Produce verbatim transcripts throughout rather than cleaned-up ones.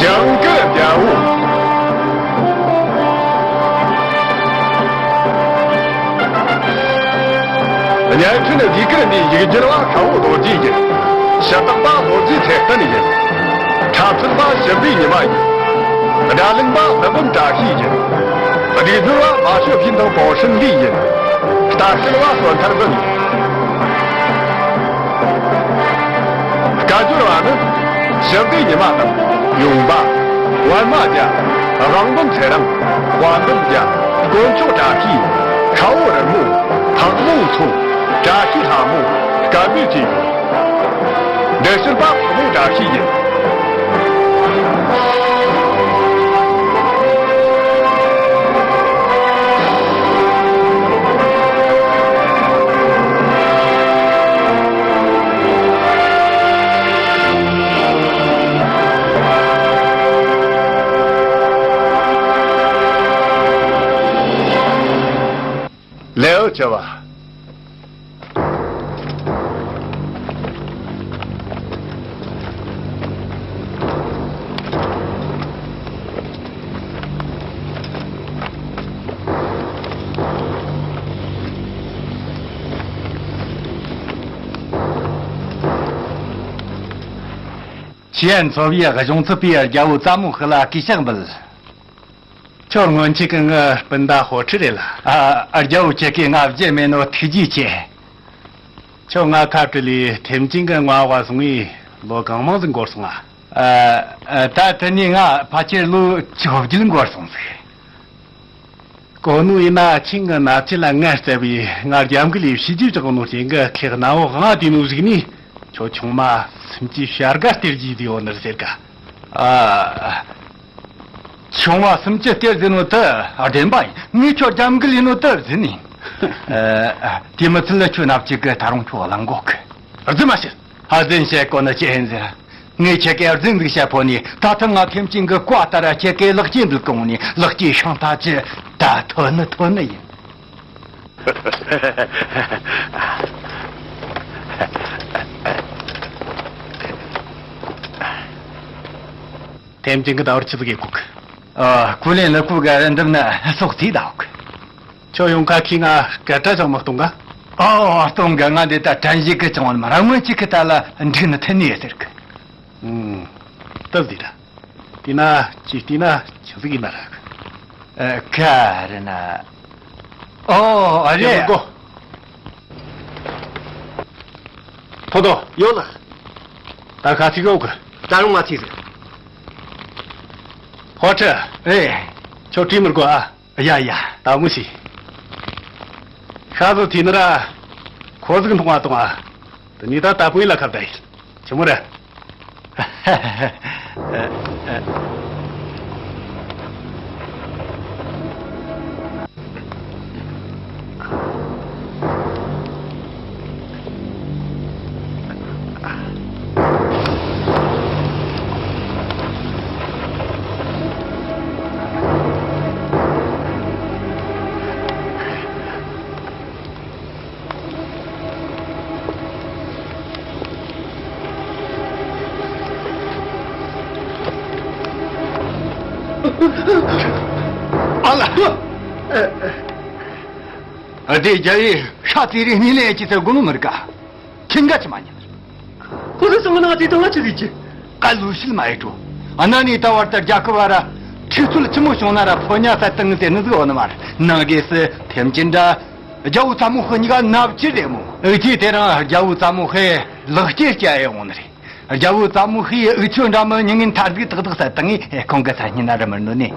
ལྗང་གུ་རྒྱལ་པོ། བརྙན་འཕྲིན་ཟློས་གར་འདིའི་ཡིག་སྒྱུར་བ་ཁྲ་བོ་རྡོ་རྗེ་ཡིན། ཞུ་དག་པ་རྡོ་རྗེ་ཚེ་བརྟན་ཡིན། འཁྲབ་ཁྲིད་པ་ཞི་བདེ་ཉི་མ་ཡིན། སྒྲ་ལེན་པ་ལྷུན་འབུམ་བཀྲ་ཤིས་ཡིན། སྒྲིག་སྦྱོར་བ་མ་ཞོ་ཕིན་དང་པོ་ཧྲིན་ལི་ཡིན། ལྟ་སྐུལ་བ་བསོད་ཐར་བུ་ཡིན། སྐད་སྒྱུར་བ་ནི་ཞི་བདེ་ཉི་མ་དང་ཡུམ་པ། པད་མ་རྒྱལ། དབང་འབུམ་ཚེ་རིང་། དཔལ་འབུམ་རྒྱལ། དཀོན་མཆོག་བཀྲ་ཤིས། ཁྲ་བོ་རིན་མོ། ཕག་མོ་མཚོ། བཀྲ་ཤིས་ལྷ་མོ། སྐལ་བཟང་བཅས་ཡོད། འདི་ཕྱིར་པ་ཕག་མོ་བཀྲ་ཤིས་ཡིན། ལེའུ་བཅུ་བ། ཆི་ཡན་ཚོ་བའི་གཞུང་ཚབ་པས་རྒྱལ་པོ་ཙ་མོ་ཧི་ལ་གུས་ཕྱག་འབུལ། ཁྱོད་སྔོན་ཆད་ཀྱི་ངའི་སྤུན་ཟླ་ཧོ་ཁྲི་རེད་ལ། ཨ། རྒྱལ་པོ་ཁྱེད་ཀྱིས་ང་བརྗེད་མེད་ནོ་ཐུགས་རྗེ་ཆེ། ཁྱོད་ང་ཁ་བྲལ་ལས་ཐེམ་ཅིན་གྱི་མངའ་འོག་སོང་ངས་ལོ་གང་མང་ཟིག་འགོར་སོང་ང་། ཨ། ཨ། ད་དེ་ནས་ང་ཕལ་ཆེར་ལོ་བཅོ་བརྒྱད་འགོར་སོང་ཟིག། གོ་ནོ་ཡིན་ན་ཆིང་གི་མནའ་བཅད་ལ་ངར་བརྩད་པས་ང་རྒྱབ་འགལ་ལས་ཕྱི་རྒྱུད་བཅག་ནོ་རྐྱེན་གྱིས་ཁོས་གནམ་འོག་དབང་དེ་ནོ་གཞུག་ནས་ཁྱོད་ཆུང་མ་སུམ་ཅུ་བྱ་དགའ་སྟེར་རྒྱུ་དེ་ཡོད་ནི་རེད་ཟེར་ག། ཨ། ཆུང་མ་སུམ་ཅུ་སྟེར་ཟེར་ནོ་དེ་བདེན་པ་ཡིན། ངས་ཁྱོད་རྒྱབ་འགལ་ཡིན་ནོ་དེ་བཟོས་ནས། ཨ། དེ་མི་ཚད་ལ་ཁྱོད་མནའ་བཅད་གི་ད་རུང་ཁྱོད་གླེང་གོ་གི། རྫུན་མ་བཤད། ཨ། རྫུན་བཤད་གོ་ནི་ཅི་ཡིན་ཟེར། ངས་ཁྱེད་ཀའི་རྫུན་ཟིག་བཤད་ཕོད་ནས། ད་ཐེངས་ང་ཐེམ་ཅིན་གི་བཀའ་ལྟར་ཁྱེད་ཀའི་ལག་སྐྱེས་འདུལ་གོང་ནས་ལག་སྐྱེས་ཤིང་རྟ་ཅི་ད་ཐོན་ནི་ཐོན་ནི་ཡིན། ཐེམ་ཅིན་གི་ད་བར་ཆི་ཟིག་ཡེ་གོ་གི། ཨ། ཁུ་ལེན་ལ་ཁུ་ག་འདུམ་ན་སོག་ཚིག་ད་གོ་གི། ཁྱོད་ཡོང་ཁ་ཁི་ང་སྐད་གྲགས་ཅང་མ་གཏོང་ག། ཨོ། གཏོང་ག། ང་འདི་ལྟ་དྲན་ཞིག་གི་ཅང་བ་མ་ར་སྔོན་ཅིག་གི་ད་ལ་འགྲིག་ནི་ཐེན་ནི་ཡོད་ཟེར་གི། ཨུམ། སྟབས་བདེ་ར། དེ་ན་ཅི་བལྟས་ན་ཆི་ཟིག་ཡིན་ན་ར་གི། ཨ། ཁ་རེ་ན། ཨོ། ཨ་རེ། ཡོད་གོ། ཐོ་ཐོ། ཡོད་ལགས། ད་ཁ་ཚིག་ཡོད་གི། ད་རུང་ང་ཚིག་ཟིག། ཧོ་ཁྲི། ཨེ། ཁྱོད་བྲིས་མི་དགོས་ཨ། ཡ་ཡ། ད་མུ་ཤི། ཤ་ཟོ་ཐི་ནི་ར། ཁོ་ཟིག་མཐོང་བ་དང་ཨ། དེ་ནི་ད་ད་པོ་ཡི་ལ་ཁབ་ད་ཡིན། ཆི་མོ་ར། ཨ་ལ། ཨ། དེ་རྒྱ་ཡིས་ཤ་ཚའི་རིགས་སྣེ་ལེན་གྱི་ཚེ་དགོས་ནོ་མི་རིག་ག། ཁྱིམ་ག་ཅི་མ་ཉན། ཁོ་ཚོ་སང་ང་ནང་དེ་དང་ང་ཅི་ཟིག་གི། ཀ་ལུ་ཤིལ་མ་ཡེ་འགྲོ། ཨ་ན་ནི་ད་བར་དུ་རྒྱལ་ཁབ་བ་ར་འཁྲུག་རྩོད་ཆི་མོ་བྱུང་ན་ར་ཕོ་ཉ་ས་ཏང་ཟེར་ནི་ཟིག་འོ་ནི་མ་རེད། ནང་གེ་སི་ཐེམ་ཅིན་འདྲ། རྒྱལ་པོ་ཙ་མོ་ཧི་གཉིས་ཀ་མནའ་བཅད་རེད་མོ། འུ་ཅི་དེ་རིང་རྒྱལ་པོ་ཙ་མོ་ཧི་ལག་སྐྱེས་སྐྱ་ཡེ་འོང་ནི་རེད། རྒྱལ་པོ་ཙ་མོ་ཧི་ཡི་འུ་ཆོ་འདྲ་མི་ཉིན་ངན་མཐར་ཟིག་ཏག་ཏག་ས་ཏང་ངས་ཁོང་གི་ས་སྙིང་ན་ར་མི་འདོད་ནི།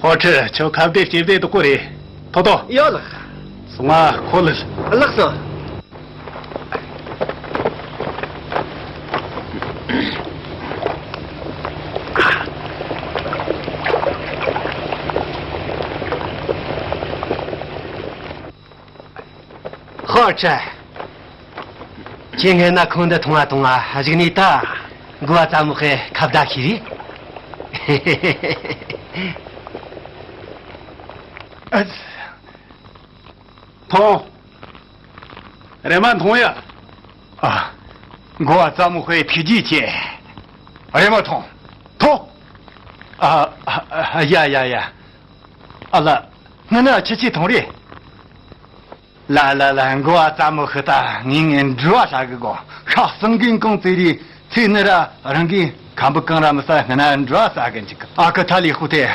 ཧོ་ཁྲི། ཁྱོད་ཁ་བདེ་ལྕེ་བདེ་དུ་གོ་རེད། ཐོ་ཐོ། ཡོད་ལགས། སོང་ང་ཁོ་ལ། ལགས་སོ། ཧོ་ཁྲི། ཁྱེད་སྔན་ན་ཁོང་འདི་མཐོང་བ་དང་ང་གཞུག་ནས་ད་འགོ་བ་ཙ་མོ་ཧི་ཁ་བརྡ་ཤེས་རེད། མཐོང་། རེམ་མ་མཐོང་ཡ། ཨ། འགོ་བ་ཙ་མོ་ཧི་ཐུགས་རྗེ་ཆེ། རེམ་མ་མཐོང་། མཐོང་། ཨ། ཨ། ཡ་ཡ་ཡ། ཨ་ལ། སྔན་ན་ཁྱེད་ཀྱིས་མཐོང་རེད། ལ་ལ་ལ། འགོ་བ་ཙ་མོ་ཤི་ད་ངས་ངའི་འགྲུལ་བ་ཧྲ་གི་གོ། ཤ་གསང་གིན་གང་ཙི་རི་ཚེ་ནི་ར་རང་གིས་ཁམ་བུ་གང་ར་མི་ས་སྔན་ན་འགྲུལ་བ་ས་གི་འཇིག་གི། ཨ་ཁུ་ཐ་ལི་ཧུ་ཐེ།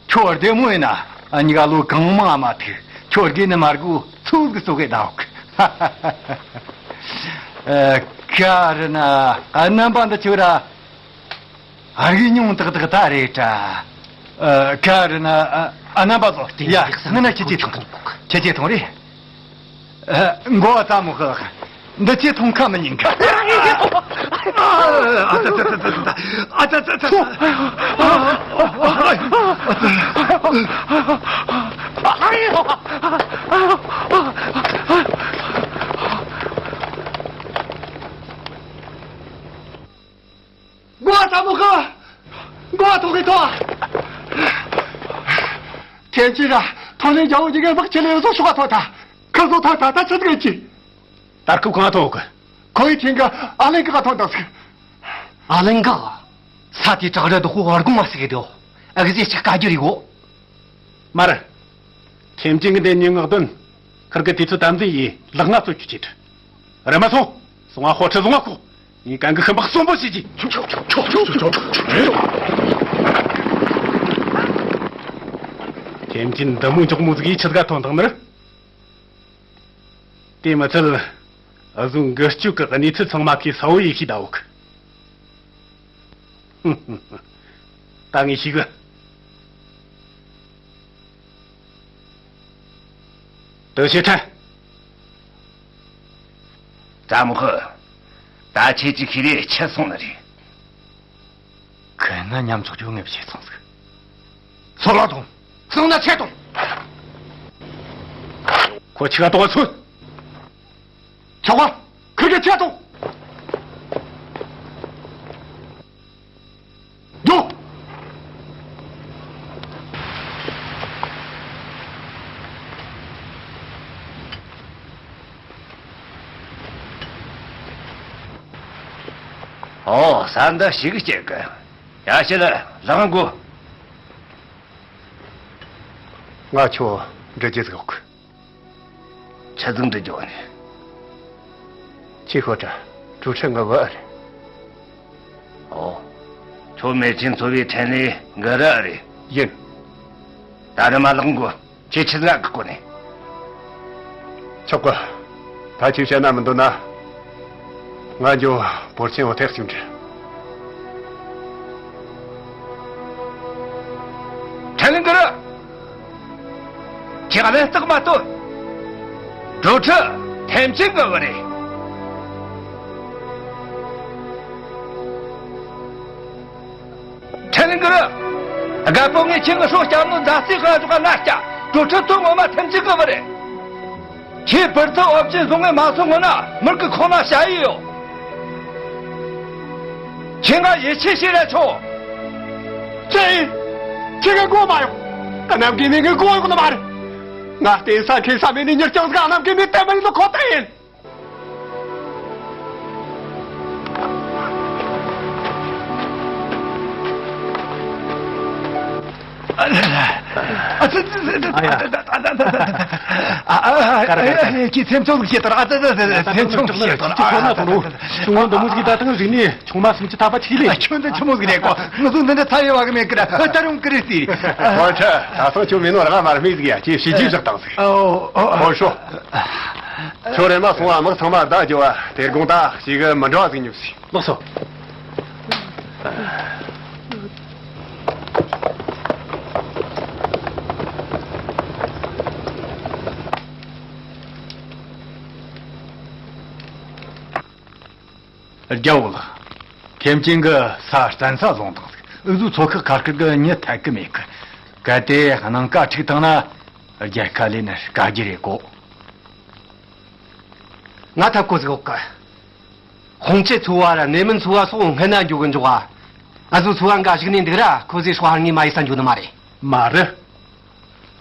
ཁྱོད་བདེ་མོ་ཡིན་ན། ཨ་ཉི་ག་ལོ་གང་མང་མ་ཐུག་ཁྱོད་དགེ་ནི་མར་གོ་ཚུགས་གི་ཚོགས་གི་ད་འོག་ཨ་ཁ་རི་ན། ཨ་རྣམ་པ་འདི་ཆོ་ར། ཨ་རིག་ཉུང་ཏག་ཏག་ད་རེད་དྲ། ཨ་ཁ་རི་ན། ཨ་རྣམ་པ་ཚོ། ཡ། སྔན་ན་ཁྱེད་ཀྱིས་མཐོང་། ཁྱེད་ཀྱིས་མཐོང་རེད། ཨ་འགོ་བ་ཙ་མོ་ཤི་ལགས། འདི་ཁྱེད་མཐོང་ཁ་མི་ཉན་ག། ཨ་ཙ་ཙ་ཙ་ཙ། ཨ་ཙ་ཙ་ཙ། འགོ་བ་ཙ་མོ་ཤི། འགོ་བ་ཐོག་གི་ཐོག་ཐེན་ཅིན་ར་ཐོན་ལེན་རྒྱལ་པོ་ཉི་གའི་དམག་ཆེ་ལེ་བཟོ་ཤོག་ཐོག་ཐ། ཁ་བཟོ་ཐ་ཐ་ཐ་ཆི་ཟིག་ཅི། ད་སྐུ་གང་ཐོག་གི། ཁོ་ཡི་ཐེན་གི་ཨ་ལན་གི་ཐོན་དང་ཟིག་ཨ་ལན་གི། ས་དེ་བྲག་རི་དུ་ཧུ་བར་གོང་མ་ཟིག་གི་དེའོ། ཨ་གི་ཟེ་ཆི་བཀའ་རྒྱུ་རིག་གོ། མ་རེད། ཐེམ་ཅིན་གི་འདི་ཉིན་ངག་དོན། ཁིར་གི་དུས་ཚོད་དམ་འཛིན་ཡིས་ལག་ང་གཙོ་ཆུ་ཆེད། རེམ་མ་སོང་། སོང་ང་ཧོ་ཁྲི་བཟུང་ང་ཁོ། ངས་གན་གི་ཤི་འབག་གསོན་པོ་བྱེད་ཀྱི། ཐེམ་ཅིན་འདི་མོ་མགྱོགས་མོ་ཟིག་ཡིས་ཆི་ཟིག་ག་ཐོན་དང་ནི་རེད། དེ་མི་ཚད། ཨ་ཟུང་འགུལ་སྐྱོད་ཀྱི་གནས་ཚུལ་ཚང་མ་ཁོས་གསལ་བོ་ཡེ་ཤེས་ད་འོག་ད་ངས་ཤེས་གི། དུ་ཞེ་ཁྲ། ཙ་མོ་ཧི། ད་ཁྱེད་ཀྱི་ཤེས་རེ་ཆད་སོང་ནི་རེད། ཁོས་ང་མཉམ་འཇོག་རྒྱུ་ངས་བྱས་སོང་ཟིག་སོ་ལ་དང་། སོང་ན་ཆད་དང་། ཁོ་ཆི་ག་དོག་ཚོད། ཆོག་ག་ཁིར་གི་ཆད་དང་། འགྲོ། ཨོ། ས་འདི་ཞིག་སྐྱེལ་གི། ཡ་ཤི་ལ་ལངས་དགོས། ང་ཁྱོད་འདྲི་རྒྱུ་ཟིག་ཡོད་གི། ཆི་ཟིག་འདྲི་རྒྱུ་ནི། ཁྱེད་ཤོད་དྲ། གྲོས་ཁྲི་ངའི་བུ་ཨེ་རེད། ཨོ། ཁྱོད་མེར་ཆེན་ཚོ་བའི་ཕྲན་ལས་འགའ་རེ་ཨེ་རེད། ཡིན། ད་རེམ་མ་ལངས་དགོས། ཁྱེད་ཆི་ཟིག་གི་སྐོར་ནས། ཆོག་གི། ད་ཁྱེད་བཤད་ན་མི་འདོད་ན། ང་འགྱོ་བོར་ཆེན་འོ་ཐེག་ཅིག་འདྲི། ཕྲན་ལས་འགའ་རེ། ཁྱེད་གླེན་རྟགས་མ་སྟོན། གྲོས་ཁྲི་ཐེམ་ཅིན་གི་བུ་རེད། ཕྲན་ལས་འགའ་རེ། རྒད་པོ་ངས་ཁྱེད་ངི་ཧྲོ་སྐྱབས་ནོ་མཛའ་བརྩེ་གང་འཇོག་ག་ན་སྐྱ། གྲོས་ཁྲི་དོན་ངོ་མ་ཐེམ་ཅིན་གི་བུ་རེད། ཁྱེད་པུར་ཐི་འོབ་ཅིན་བཟུང་ངས་མ་སོང་ངོ་ན་མིར་གི་ཁོང་ན་ཞ་ཡི་ཡོད། ཁྱེད་ང་ཡིད་ཆེས་བྱེད་ར་ཆོག་ཅི་ཡིན། ཁྱེད་ཀྱི་མགོ་མ་ཡོང་། ཨ་ནམ་གི་མི་ངའི་མགོ་ཡོང་ནི་མ་རེད། ང་བརྟེན་ས་ཁེ་ས་མེད་ནི་མྱུར་སྐྱོང་ཟིག་ཨ་ནམ་གི་མི་དེ་མ་ཡིན་ལོ་ཁོ་ཐག་ཡིན། ཨ་ཙི་ཙི་ཙི། ཨ་ཡ། ཨ་ཨ་ཨ། ཀར་ཀར་ཀར། ཨ་ཨ། ཁྱེད་སེམས་ཆུང་ཟིག་བྱེད་དང་། ཨ་ཙི་ཙི་ཙི། སེམས་ཆུང་ཟིག་བྱེད་དང་། ཁྱེད་ཁོ་ན་དང་རུ། ཆུང་ངུ་འདི་མོ་ཟིག་ད་ཐང་རིག་ནས་ཆུང་མ་སུམ་ཅུ་ཐག་པ་ཆིག་ལས། ཨ། ཁྱོད་འདི་ཆི་མོ་ཟིག་རེད་གོ། ང་ཚོ་འདི་འདྲ་ཚ་ཡོད་བ་གི་མེད་གི་ར། ཨ། ད་རུང་གི་རེད་ཟེར། ཧོ་ཁྲ། ད་སང་ཁྱོད་མེད་ནོ་ར་ང་མར་མི་ཟིག་ཡ། ཁྱེད་ཞི་ཅི་བཞག་དང་ཟིག་ཨོ་ཨོ། ཧོ་ཧྲོ། ཁྱོད་རེ་མ་སོང་བ་དམག་ཚང་མ་བདག་རྒྱུ་བ་དེ་དགོང་ད་ཞིག་གི་མི་འགྲོ་བ་ཟིག་ཉོབ་ཟིག་ལགས་སོ། རྒྱལ་བོ་ལགས། ཐེམ་ཅིན་གི་ས་བཙན་ས་བཟུང་དང་ཟིག་འུ་ཟོའི་ཚོ་ཁག་ཁ་སྐད་གི་མྱི་ཐད་གི་མེད་གི། གལ་ཏེ་སྣང་ཀ་འཁྲུག་བཏང་ན་རྒྱལ་ཁ་ལས་ནི་དཀའ་རྒྱུ་རེད་གོ། ང་ཐབས་བཀོད་ཟིག་ཡོད་གི། ཧོང་ཅེ་ཚོ་བ་ར་ནེ་མིན་ཚོ་བ་སོགས་སྔོན་ན་འགྱོ་གི་འཇོག་ཨ། ཨ་ཟོ་ཚོ་བ་འགའ་ཞིག་ནས་འདུག་ར་ཁོ་ཟེ་ཧྲོ་ཧར་ངས་མ་ཡི་ས་འགྱོ་ནི་མ་རེད། མ་རེད།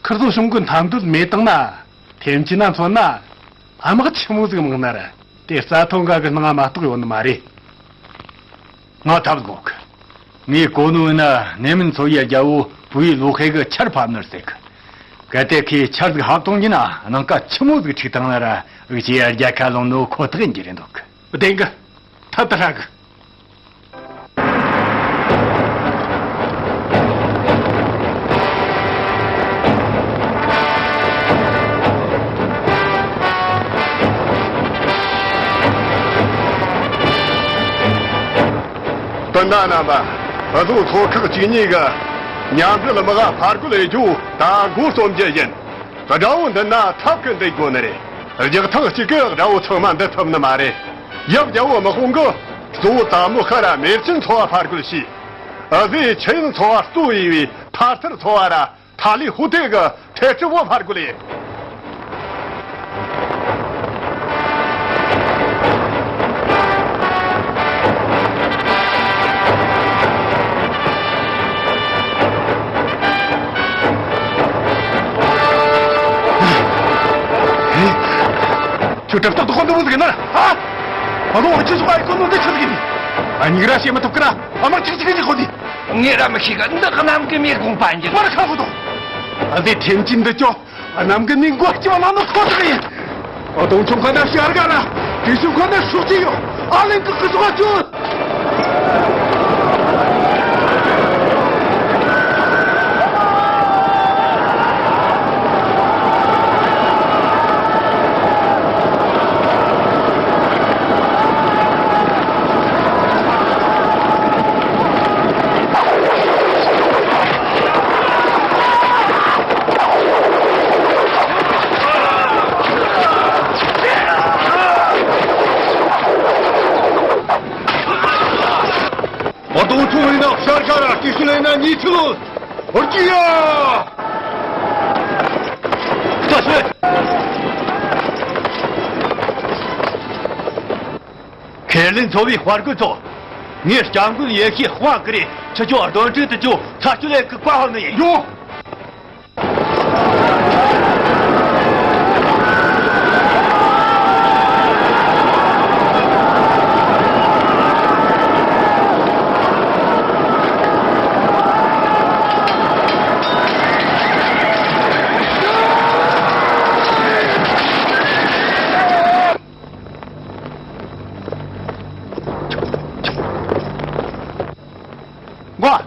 ཁིར་ཚོ་གཞུང་གི་མཐའ་འདུལ་མེད་བཏང་ན་ཐེམ་ཅིན་ན་མཚོན་ན་དམག་ཆི་མོ་ཟིག་མང་ན་ར་དེ་རྩ་ཐོ་འགའ་གི་སྣང་ང་མ་གཏོགས་ཡོད་ནི་མ་རེད། ང་ཐབས་ཟིག་ཡོད་གི། ངས་གོ་ནོ་ན་ནེ་མན་ཚོ་ཡི་རྒྱལ་པོ་པུའུ་ཡི་ལོ་ཧེ་གི་ཆར་ཕབ་ནོར་ཟེར་གི། གལ་ཏེ་ཁོས་ཆར་ཟིག་ཕབ་གཏོང་རྒྱུ་ན་ནང་ཀ་ཆི་མོ་ཟིག་འཁྲིག་བཏང་ན་ར་འུ་ཅག་རྒྱལ་ཁ་ལོན་ནོ་ཁོ་ཐག་ཡིན་རྒྱུ་རེད་འདུག་གི། བདེན་གི། ཐབས་དེ་ཧྲ་གི། སྤུན་ཟླ་རྣམ་པ། འུ་ཟོ་ཚོ་ཁག་བཅུ་གཉིས་གི་མཉམ་འབྲེལ་དམག་ཕར་རྒོལ་ཡེད་རྒྱུ་ད་འགོ་རྩོམ་རྒྱུ་ཡིན། དགྲ་བོ་འདི་ན་ཐབས་ཀྱིས་འདུལ་དགོས་ནི་རེད། རྒྱག་ཐག་གཅིག་གིས་དགྲ་བོ་ཚང་མ་འདུལ་ཐུབ་ནི་མ་རེད། ཡབ་རྒྱལ་པོ་དམག་དཔུང་གིས་གཙོ་བོ་ཙ་མོ་ཤ་ར་མེར་ཆེན་ཚོ་བ་ཕར་རྒོལ་བྱས། འུ་ཟོས་ཆི་ཡན་ཚོ་བ་གཙོ་བྱས་པའི་ཐ་ཐར་ཚོ་བ་ར་ཐ་ལི་ཧུ་ཏེ་གི་ཐེ་ཁྲི་བོ་ཕར་རྒོལ་ཡེད། ཁྱོད་གྲབས་ཐག་ཏུ་ཁོ་འདུག་ཟིག་ན། ཨ། ཨ་ལོ། ཁྱོད་ཚོ་ཨ་ཡི་ཁོ་ནོ་འདི་ཆི་ཟིག་ཡིན། ཨ་མྱིག་ར་ཤེས་མི་ཐུབ་ཀི་ར། ཨ་མ་ཁྱིག་ཁྱིག་ཁྱིག་ཁོ་འདི། ངས་ར་མི་ཤེས་གི། འདི་གནམ་གི་མི་དགོངས་པ་ཡིན། མར་ཁ་ཁོ་ཐོ། ཨ་ཟེ་ཐེམ་ཅིན་འདི་ཅོ། ཨ་གནམ་གི་མི་མགོ་ལྕི་བ་ནང་ནོ་ཁོ་ཐག་ཡིན། ཨ་དོང་ཆུང་ཁ་ན་ཤར་ག་ར། དེ་ཆུང་ཁ་ན་ཤུགས་ཅི་ཡོད། ཨ་ལེན་གི་ཁི་སོ་ག་ཅོ། མ་དོང་ཆུང་ཡིན་ན་ཤར་ཤར་ར། ཏི་ཤུ་ལེ་ན་ཉི་ཆུ་ལོ། ཨོ་ཀི་ཡ། ལྟ་ཤོད། ཁེར་ལིན་ཚོ་བའི་དཔའ་རྒོད་ཚོ། ངས་སྐྱབས་མགོན་ཡེ་ཤེས་དཔའ་ཀི་རེ་ཁྱེད་ཆོ་གདོན་འདྲེ་དུ་ཅོ་ཚར་ཅུ་ལེ་གི་བཀའ་ཕབ་ནི་ཡིན། ཡོ། འགོ།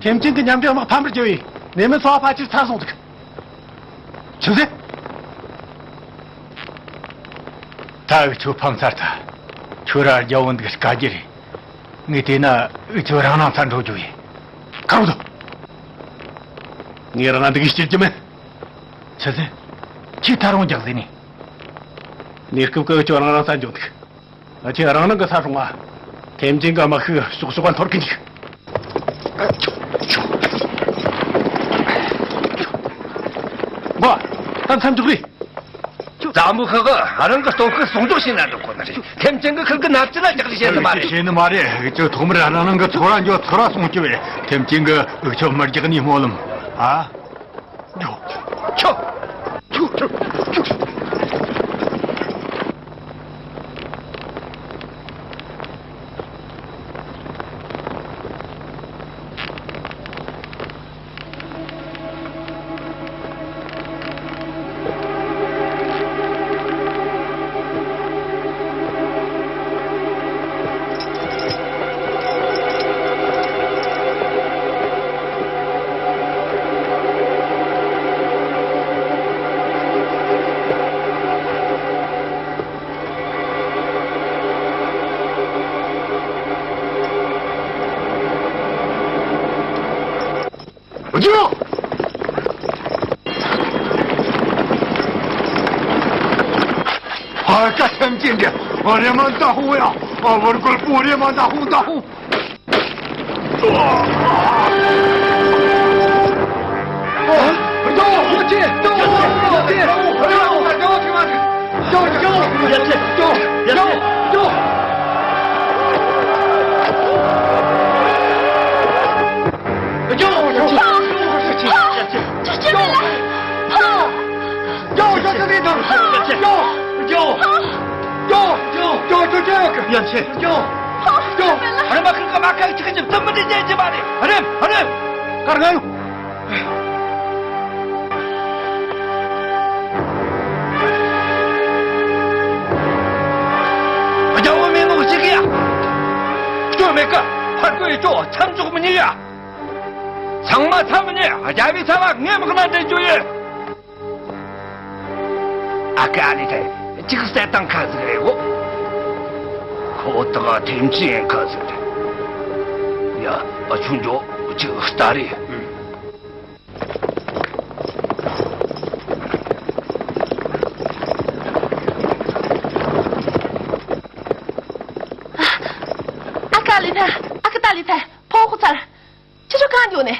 ཐེམ་ཅིན་གྱི་མཉམ་འབྲེལ་དམག་ཕམ་པར་གྱུར་བས་ནེ་མི་ཚོ་བ་ཕལ་ཆེར་ཚར་སོང་འདུག། ཆི་ཟེར། ད་འུ་ཆོ་ཕམ་ཚར་ཐལ། ཁྱོད་ར་རྒྱལ་པོ་འདུག་དཀའ་རྒྱུ་རེད། ངས་བལྟས་ན་འུ་ཆོ་རང་རང་ཚར་འགྲོ་རྒྱུ་ཡིན། ཁ་རུ་ཐོ། ངས་རང་འདུག་སྐྱིད་རྒྱུ་མིན། ཆི་ཟེར། ཁྱེད་ད་རུང་རྒྱག་ཟེར་ནས། གནས་སྐབས་ཀྱི་འུ་ཆོ་རང་རང་ས་འཇོག་འདུག། ཨ་ཁྱེད་རང་རང་གི་ས་སྲུང་བ། ཐེམ་ཅིན་གྱི་དམག་ཤུགས་ཤུགས་ཤུགས་པ་འཐོར་གི་འཇུག། འགོ། ད་མཚམས་འཇོག་རེད། ཙ་མོ་ཤི་གི་རང་གི་སྟོབས་ཤུགས་ཟུང་འཇོག་བྱས་ན་འགྲོ་གོ་ནི་རེད། ཐེམ་ཅིན་གྱི་ཁུར་གི་ནབ་ཅི་ན་རྒྱག་རེས་བྱེད་ནི་མ་རེད། བྱེད་ནི་མ་རེད། འུ་ཆོ་ཐོག་མར་རང་རང་གི་ཚོ་ར་འཇོག། ཚོ་ར་སྲུང་རྒྱུ་བས། ཐེམ་ཅིན་གྱིས་འུ་ཆོ་མི་རྒྱག་ནི་སྨོན་ལམ། ཨ། ཨ་ཀ་ཐེམ་ཅིན་གྱིས་རེ་མ་ད་ཧུང་ཡ། ཨ་བར་སྐོར་པོ་རེ་མ་ད་ཧུང་ད་ཧུང་། རེམ་མ་ཁིར་ཀ་མ་ཁ་ཆི་ཁི་ཅི་ཙམ་མི་འདྲ་ཅན་ཅི་མ་རེད། རེམ་རེམ། ཀར་ང་ཡོང་། རྒྱལ་བོ་མི་ནོག་ཅིག་ཡ། སྐྱོ་མེད་ཀ་ཕར་རྒོལ་ཡི་ཅོ་མཚམས་འཇོག་མི་ཉེ་ཡ། ཚང་མ་མཚམས་ཉེ། རྒྱལ་བོའི་ཚབ་ངས་མི་གནང་དྲན་རྒྱུ་ཡིན། ཨ་ཀ་ཨ་ལི་ཐེ། གཅིག་བསད་བཏང་ཁ་ཟིག་རེད་གོ། ཁོ་ཐག་ཐེམ་ཆེན་ཁ་ཟིག་རེད། ཡ། ཨ་ཆུང་འགྲོ། གཅིག་ལྟ་རེ། ཨ་ཀ་ཨ་ལི་ཐེ། ཨ་ཀ་ཏ་ལི་ཐེ། ཕོ་ཁོ་ཚར། ཁྱེད་ཚོ་གང་འགྱོ་ནས།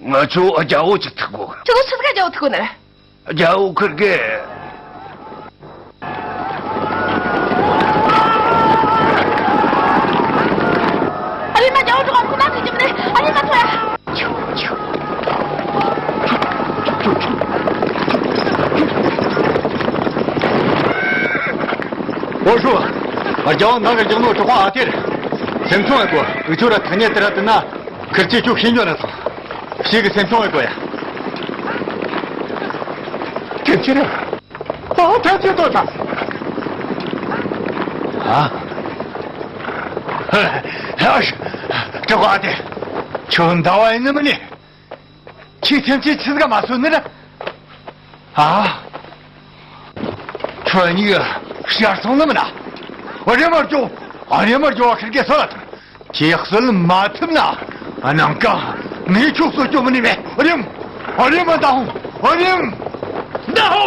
ང་ཚོ་རྒྱལ་བོ་ཅིག་ཐུག་གོ། ཁྱེད་ཚོ་ཆི་ཟིག་རྒྱལ་བོ་ཐུག་གོ་ནི་རེད། རྒྱལ་བོ་ཁིར་གེ། ཨ་ལི་མ་རྒྱལ་བོ་འགྲོ་ག་ཁོ་ན་ཁི་ཅི་མི་ནི་ཨ་ལི་མ་ཐོ་ཡ། འོ་ཤོ། རྒྱལ་བོ་ནང་གི་རྒྱག་ནོ་གྲོགས་ཨ་ཐེར། སེམས་ཆུང་ཨེ་གོ། འུ་ཚོ་ར་ཐ་སྙད་དེ་ར་དེ་ན། ཁིར་ཆེ་ཁྱོད་ཤེས་འཇོན་ན་སོང་། ཞིག་གི་སེམས་ཆུང་བའི་གོ་ཡ། ཐེབས་ཆེ་རེད། ཨོ་ཐེབས་ཆེ་ཏོ་ཐ། ཨ། ཧ་ཧ་ཧ། ཀྲི་ཧ་དེ། ཁྱོད་འདའ་བ་ཡིན་ནི་མིན་ནི། ཁྱེད་ཐེམ་ཆེན་ཆི་ཟིག་མ་སོན་ནི་ར། ཨ། ཁྱོད་གཉིས་ཤར་སོང་ནི་མིན་ན། ཨ་རེ་མར་འགྱོ། ཨ་རེ་མར་འགྱོ་བ་ཁིར་གེ་སོ་ལ་ཐང་། ཁྱེད་གསོད་མ་ཐུབ་ན། ཨ་ནང་ཀ་ངས་ཁྱོད་གསོད་རྒྱུ་མིན་ནི་མེད། ཨ་རེམ། ཨ་རེམ་མ་ད་ཧོ། ཨ་རེམ། ད་ཧོ།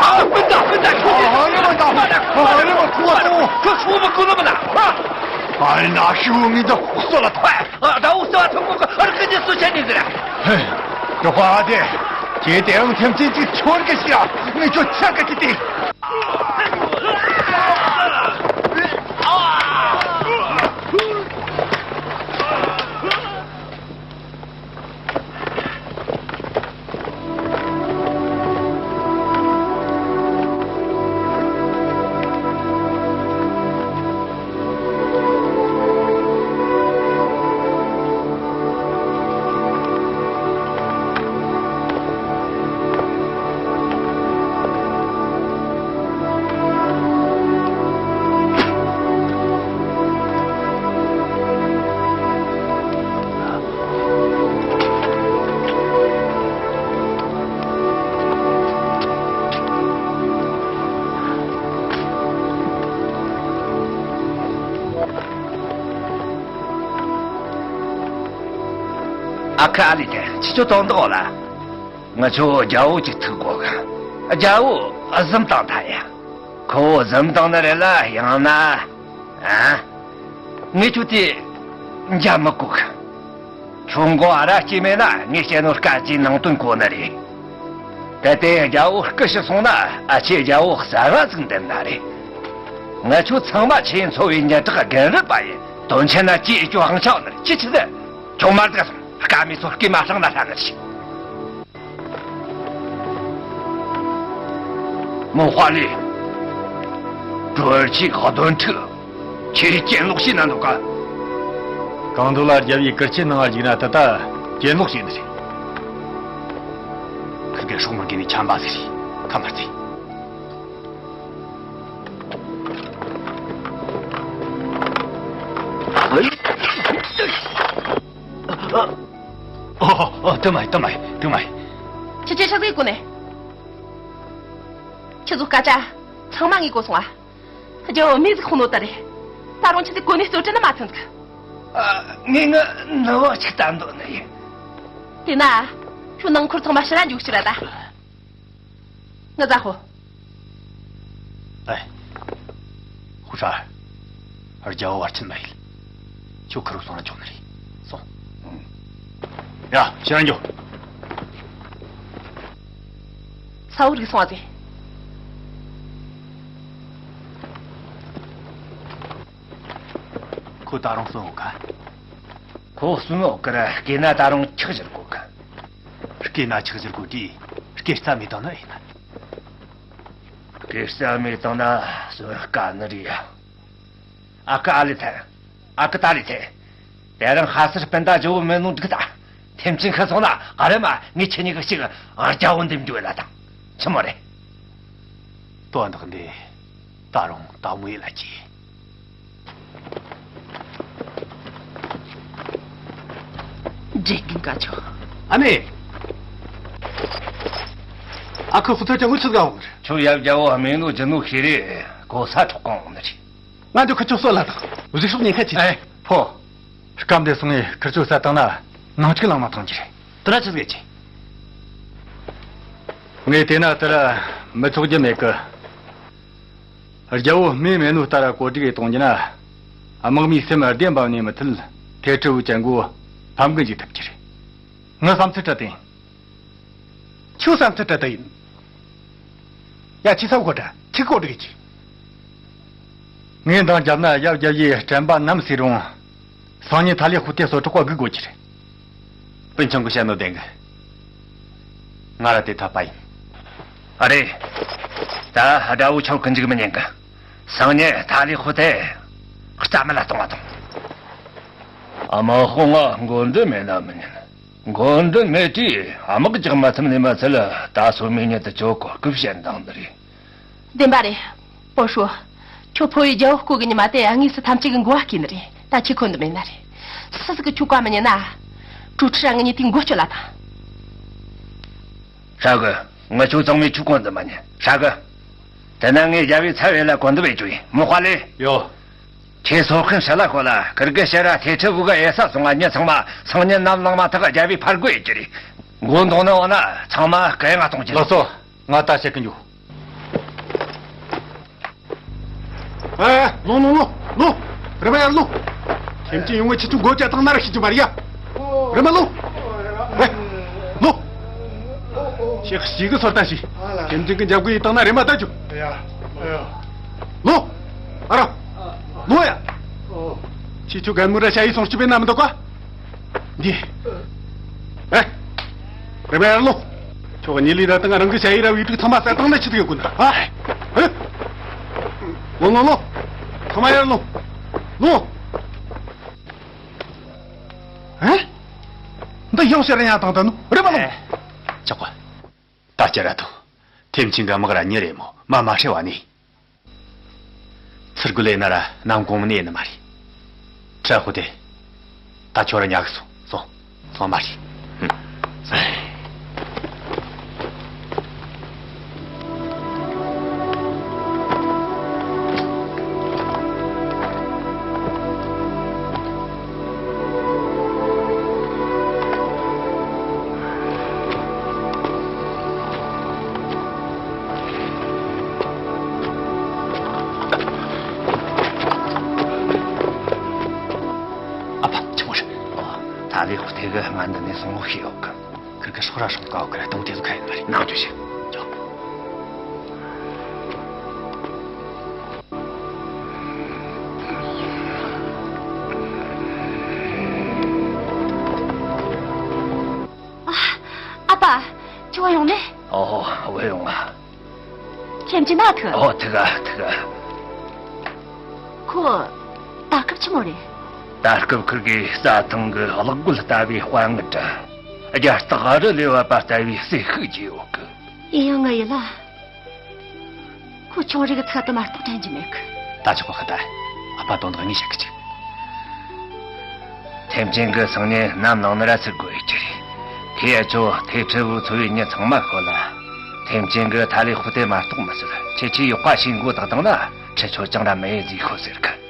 ཨ། སྤུན་ཟླ། སྤུན་ཟླ། ཁྱོད། ཨ་ནི་མ་ད། ཨ་ནི་མ་ཁུ་བ་ཏོ། ཁྱོད་ཁྱོད་མི་ཁུ་ནི་མ་ན། ཨ་ནི་ན་ཤི་བོ་ངི་ད་ཨུ་སོ་ལ་ཐོ། ཨ་ད་ཨུ་སོ་ཐོ་གོ་ཨ་རི་ཀི་ཇི་སུ་ཆེ་ནི་ཟེར། ཧེ། ཀྲོ་ཧ་དེ། ཁྱེད་དེ་ཡང་ཐེམ་ཆེན་གཅིག་ཆོར་གི་ཤི་ཡ། ངི་ཁྱོད་ཆ་ག་ཅི་དེ། ཨ་ཁུ་ཨ་ལི་ཐེ། ཁྱེད་ཚོ་དོན་དག་ལ། ང་ཚོ་རྒྱལ་བོ་ཅིག་ཐུག་དགོས་གི། རྒྱལ་བོ་གཟིམ་བཏང་ཐལ་ཡ། ཁོ་བོ་གཟིམ་བཏང་ནི་རེད་ལ་ཡང་ན། ཨ། ངས་ཁྱོད་དེ་འཇའ་མི་གོ་གི། ཁྱོད་མགོ་ཨ་ར་སྐྱེས་མེད་ན་ངས་བཤད་ནོ་སྐད་ཅིག་ནང་དོན་གོ་ནི་རེད། ད་ལྟའི་རྒྱལ་བོ་སྐུ་ཞི་སོང་ན་ཨ་ཆེ་རྒྱལ་བོ་གསར་བ་ཟིག་འདེམས་ན་རེད། ང་ཚོ་ཚང་མ་ཆེས་འཚོ་བའི་སྙན་གྲགས་རྒན་རབས་པ་ཡིན། དོན་ཆེན་ན་ཅི་ཡི་ཅོ་ཧང་ཆའོ་ནི་ཅི་ཆི་ཟེར། ཁྱོད་མར་དགའ་སོང་། དཀའ་མི་ཚོ་སྐེ་མ་སྲང་ན་ཧྲ་ནི་ཆི། མོ་ཧྭ་ལི། ཀྲུའུ་ཨེར་ཆི་ག་དོན་ཁྲི། ཁྱེད་གྱེན་ལོག་ཤེས་ན་འདུག་ག། གང་འདུག་ལ་རྒྱལ་བའི་གུར་ཁྱེད་ནང་བཞུགས་ན་ད་ལྟ་གྱེན་ལོག་བྱས་ནི་རེད། ཁི་དགེ་སྲོག་མི་དགེ་ནི་ཆམ་པ་ཟིག་རེད། ཁ་མ་རྩེ། ཨོ་ཨོ་ཨོ། དུ་མ་དུ་མ་དུ་མ། ཁྱེད་ཆོས་ཆགས་ཀྱི་གོ་ནས། ཁྱེད་ཚོ་སྐད་ཆ་ཚང་མ་ངས་གོ་སོང་ཨ། རྒྱལ་བོ་མི་ཟིག་ཁོ་ནོ་ད་རེད། ད་རུང་ཁྱེད་ཚོས་གོ་ནས་རྩོད་དྲི་ནི་མ་ཐོན་ཟིག། ཨ། ངས་ངའི་ནུ་བོ་ཅིག་ལྟ་འདོད་ནི་ཡིན། དེ་ན་ཁྱོད་ནང་འཁོར་ཚང་མ་ཕྱིར་ར་འཇུག་ཕྱིར་ར་ད། ང་ཛ་ཧོ། ཨེ། ཧུ་ཧྲ། རྒྱལ་བོ་བར་ཆད་མ་ཡིན། ཁྱོད་ཁུར་སོང་ན་ཆོག་ནི་རེད། སོང་། ཡ། ཕྱིར་ར་འཇུག། ས་འུ་རིག་སོང་བ་ཟེ། ཁོ་ད་རུང་གསོན་འོང་ག། ལོ་གསུམ་འོག་གི་ར་སྐེ་ན་ད་རུང་ཁྲག་བཞུར་གོ་གི། སྐེ་ན་ཁྲག་བཞུར་གོ་དུས་སྐེ་རྩ་མེད་བཏང་ན་ཡིན། སྐེ་རྩ་མེད་བཏང་ན་སོན་དཀའ་ནི་རེད་ཡ། ཨ་ཁུ་ཨ་ལི་ཐན། ཨ་ཁུ་ཏཱ་ལི་ཐན། དེ་རིང་ཧ་སར་སྤུན་ཟླ་ཇོ་བོ་མེད་ནོ་འགྲིག་ད། ཐེམ་ཆེན་ཁ་སོང་ན་ཨ་རེ་མ་ངས་ཁྱེད་གཉིས་ཀ་ཞིག་རྒྱ་བོ་འདེམས་རྒྱུ་ལ་དང་། ཆི་མོ་རེད། དོན་དག་འདི་ད་རུང་དྭགས་མོ་ཡིད་ལ་གྱིས། འདྲེ་འགིན་དཀའ་ཆོག་ཨ་མེ། ཨ་ཁུ་ཧུ་ཐོ་ཅང་གི་ཆི་ཟིག་འོང་གི་རེད། ཁྱོད་ཡབ་རྒྱལ་བོ་སྨན་ནོ་རྒྱུ་ནོ་ཤེས་རེད། གོ་ས་འཕྲོག་གང་འོང་ནི་རེད། ང་ཚོ་ཁི་ཆོ་སོད་ལ་དང་། གཟིགས་ཤོག་ཉེན་ཁ་ཆེ། ཨེ་ཕོ། སྐབས་འདི་སོང་ངས་ཁིར་ཆོ་བསད་བཏང་ན་ནང་འཁྲུག་ལངས་མ་ཐང་གི་རེད། དེ་ལ་ཆི་ཟིག་ཆེ། ངས་བལྟས་ན་དེ་ལ་མི་ཆོག་རྒྱུ་མེད་གི། རྒྱལ་བོ་སྨན་མེད་ནོ་ལྟར་བཀོད་སྒྲིག་ཡེ་གཏོང་རྒྱུ་ན། དམག་མིའི་སེམས་བདེ་འབབ་ནས་མི་ཐུལ། ཐེ་ཁྲི་བུ་ཅན་གོ་ཕམ་གི་འཇུག་ཐུབ་ཀྱི་རེད། ངའི་བསམ་ཚུལ་འདྲ་དེ་ཡིན། ཁྱོའི་བསམ་ཚུལ་འདྲ་དེ་ཡིན། ཡ་ཁྱི་ཚབ་གོ་འདྲ་ཁྱི་གོ་འདྲ་གི་ཅི། ངས་འདང་བརྒྱབ་ན་ཡབ་རྒྱལ་བོའི་དྲན་པ་ནམ་ཟིན་རུང་། སང་ཉིན་ཐ་ལི་ཧུ་ཏེ་སོ་དྲག་པ་སྒུག་དགོས་ཀྱི་རེད། སྤུན་ཆུང་གི་བཤད་ནོ་བདེན་གི། ང་ར་དེ་ཐབས་པ་ཡིན། ཨ་རེད། ད་དགྲ་བོ་ཆོག་གི་འཇུག་མི་ཉན་གི། སང་ཉིན་ཐ་ལི་ཧུ་ཏེ་རྩ་མེད་ལ་གཏོང་བ་དང་། ཨ་མ་ཧོ་ང་མགོ་འདྲེན་མེད་ན་མི་ཉན། མགོ་འདྲེན་མེད་དུས་དམག་རྒྱག་མ་ཐུབ་ནས་མ་ཚད་ལ་ད་སོ་མི་ཉིད་དུ་ཅོ་གོ་སྐུ་བཤད་འདང་འདི་རེད། བདེན་པ་རེད། པོ་ཧྲོ། ཁྱོད་ཕོ་ཡི་རྒྱལ་བོ་སྐུ་གི་ཉི་མ་དེ་དངོས་སུ་ཐམས་ཅད་ཀྱི་མགོ་བ་བསྐོས་ནི་རེད། ད་ཁྱི་ཁོ་འདི་མེད་ན་རེད། སུ་ཟིག་གི་ཁྱོད་བཀའ་མི་ཉན་ན། གྲོ་ཁྲི་ར་ངེད་གཉིས་དེའི་མགོ་གཅོད་ལ་དང་། ཧྲ་གི། ང་ཁྱོད་ཚང་མས་ཁྱོད་གོ་འདི་མ་ཉན་ཧྲ་གི། དེ་ན་ངས་རྒྱལ་བོའི་ཚབ་ཡེ་ལ་གོ་འདི་བས་ཁྱོད་ཡིན་མོ་དཔའ་ལེ། ཡོ། ཁྱེད་སོ་ཁན་ཧྲ་ལ་ཁོ་ལ་ཁིར་གི་ཤ་ར་ཐེ་ཁྲི་བུ་ག་ཡེ་ས་སོང་ང་མྱི་ཚང་མ་སང་ཉིན་ནམ་ལངས་མ་ཐག་རྒྱལ་བོའི་ཕར་རྒོལ་ཡེ་རྒྱུ་རེད། མགོ་འདོང་ནི་འོ་ན་ཚང་མ་སྐད་ང་གཏོང་རྒྱུ། ལགས་སོ། ང་ད་བཤད་གི་འཇུག་ཨེ། ལོ་ལོ་ལོ་ལོ། རེ་མ་ཡར་ལོ། ཁྱིམ་གྱི་ཡོང་ངེ་ཁྱི་ཆུ་མགོ་བཅད་བཏང་ན་ར་ཤི་རྒྱུ་མ་རེད་ཡ། རེ་མ་ལོ། ཨེ། ལོ། ཤེག་ཤི་གི་སོར་ལྟ་ཞིག་ཁྱིམ་གྱི་གི་འཇབ་གུ་ཡི་བཏང་ན་རེ་མ་ལྟ་རྒྱུ། ལོ། ཨ་ར། ལོ་ཡ། ཁྱི་ཆུ་རྒན་མོ་ར་ཤ་ཡི་སོང་སྐྱིད་པའི་ན་མི་འདུག་ག་འདི། ཨེ། རེ་བའི་ཨ་ལོ། ཁྱོད་ཉི་ལི་ར་དང་རང་གི་ཞ་ཡི་ར་བའི་དྲུག་ཚང་མ་ས་དང་ན་ཆི་ཐུག་ཡོད་གོ་ན། ཨ། ཨེ། ལོ་ལོ་ལོ། ཚང་མ་ཡར་ལོ། ལོ། ཨེ། འདི་ཡང་ཤར་ཡང་དང་ད་ནུ་རེ་བ་ལོ། ཨེ། ཆོག་གོ། ད་ཅི་ར་ཐུ། ཐེམ་ཆེན་གི་དམག་ར་ཉི་རེ་མོ་མ་མ་ཧྲེ་བ་ནི། ཚུར་རྒོལ་ལས་ན་ར་ནམ་གུང་མིན་ནས་ནི་མ་རེད། ཁྲ་ཧུ་དེ། ད་ཁྱོད་ར་ཉག་སོང་སོང་སོང་མ་རེད། ཧུམ། སོང་། ཨ་ཕ་ཆི་མོ་རེད། ད་ལི་ཧུ་ཐེ་གི་ང་འདི་ནས་སོང་ལོ་ཤེས་ཡོད་གི། ཁིར་གི་སྲོག་ར་སྲོག་དཀའ་བ་གི་ར་གཏོང་དེ་ཚོ་ཁ་ཡིན་པ་རེད། ནང་ཆོས་བྱེད་ཅོ། ཨ། ཨ་ཕ། ཁྱོད་ཡོང་ནས། ཨོ། བུད་ཡོང་ང་། ཁྱེད་ཀྱི་ན་ཐུ། ཨོ་ཐུ་ག་ཐུ་ག་ཁོ། ད་སྐབས་ཆི་མོ་རེད། ད་སྐབས་ཁིར་གི་རྩྭ་ཐང་གི་གློག་སྒོ་ལྟ་བུའི་དཔའ་ངར་དྲ། རྒྱ་སྟག་རི་ལས་བབས་པ་ལྟ་བུའི་སེ་ཤུགས་ཀྱི་ཡོད་གི། ཡིན་ཡང་ང་ཡིད་ལ། ཁོ་ཆུང་རིགས་ཚད་དུ་མ་གཏོགས་དྲན་གྱི་མེད་གི། ད་ཆོག་པ་ཁ་ད། ཨ་ཕ་དོན་དག་ངས་བཤད་གི་ཅིག་ཐེམ་ཆེན་གི་སང་ཉིན་ནམ་ལངས་ནི་ར་ཚུར་དགོས་ཡོད་ཀྱི་རེད། ཁེ་ཡ་ཆོ་ཐེ་ཁྲི་བུ་ཚོ་བའི་མྱི་ཚང་མ་ཁོ་ལ། ཐེམ་ཆེན་གི་ཐ་ལི་ཧུ་ཏེ་མ་གཏོགས་མི་སྲིད། ཁྱེད་ཆོས་ཡག་པ་ཞིག་མགོ་བཏགས་བཏང་ན་ཁྲི་ཆོ་ཅང་ར་མི་ཡེ་ཟིག་ཤོད་ཟེར་གི།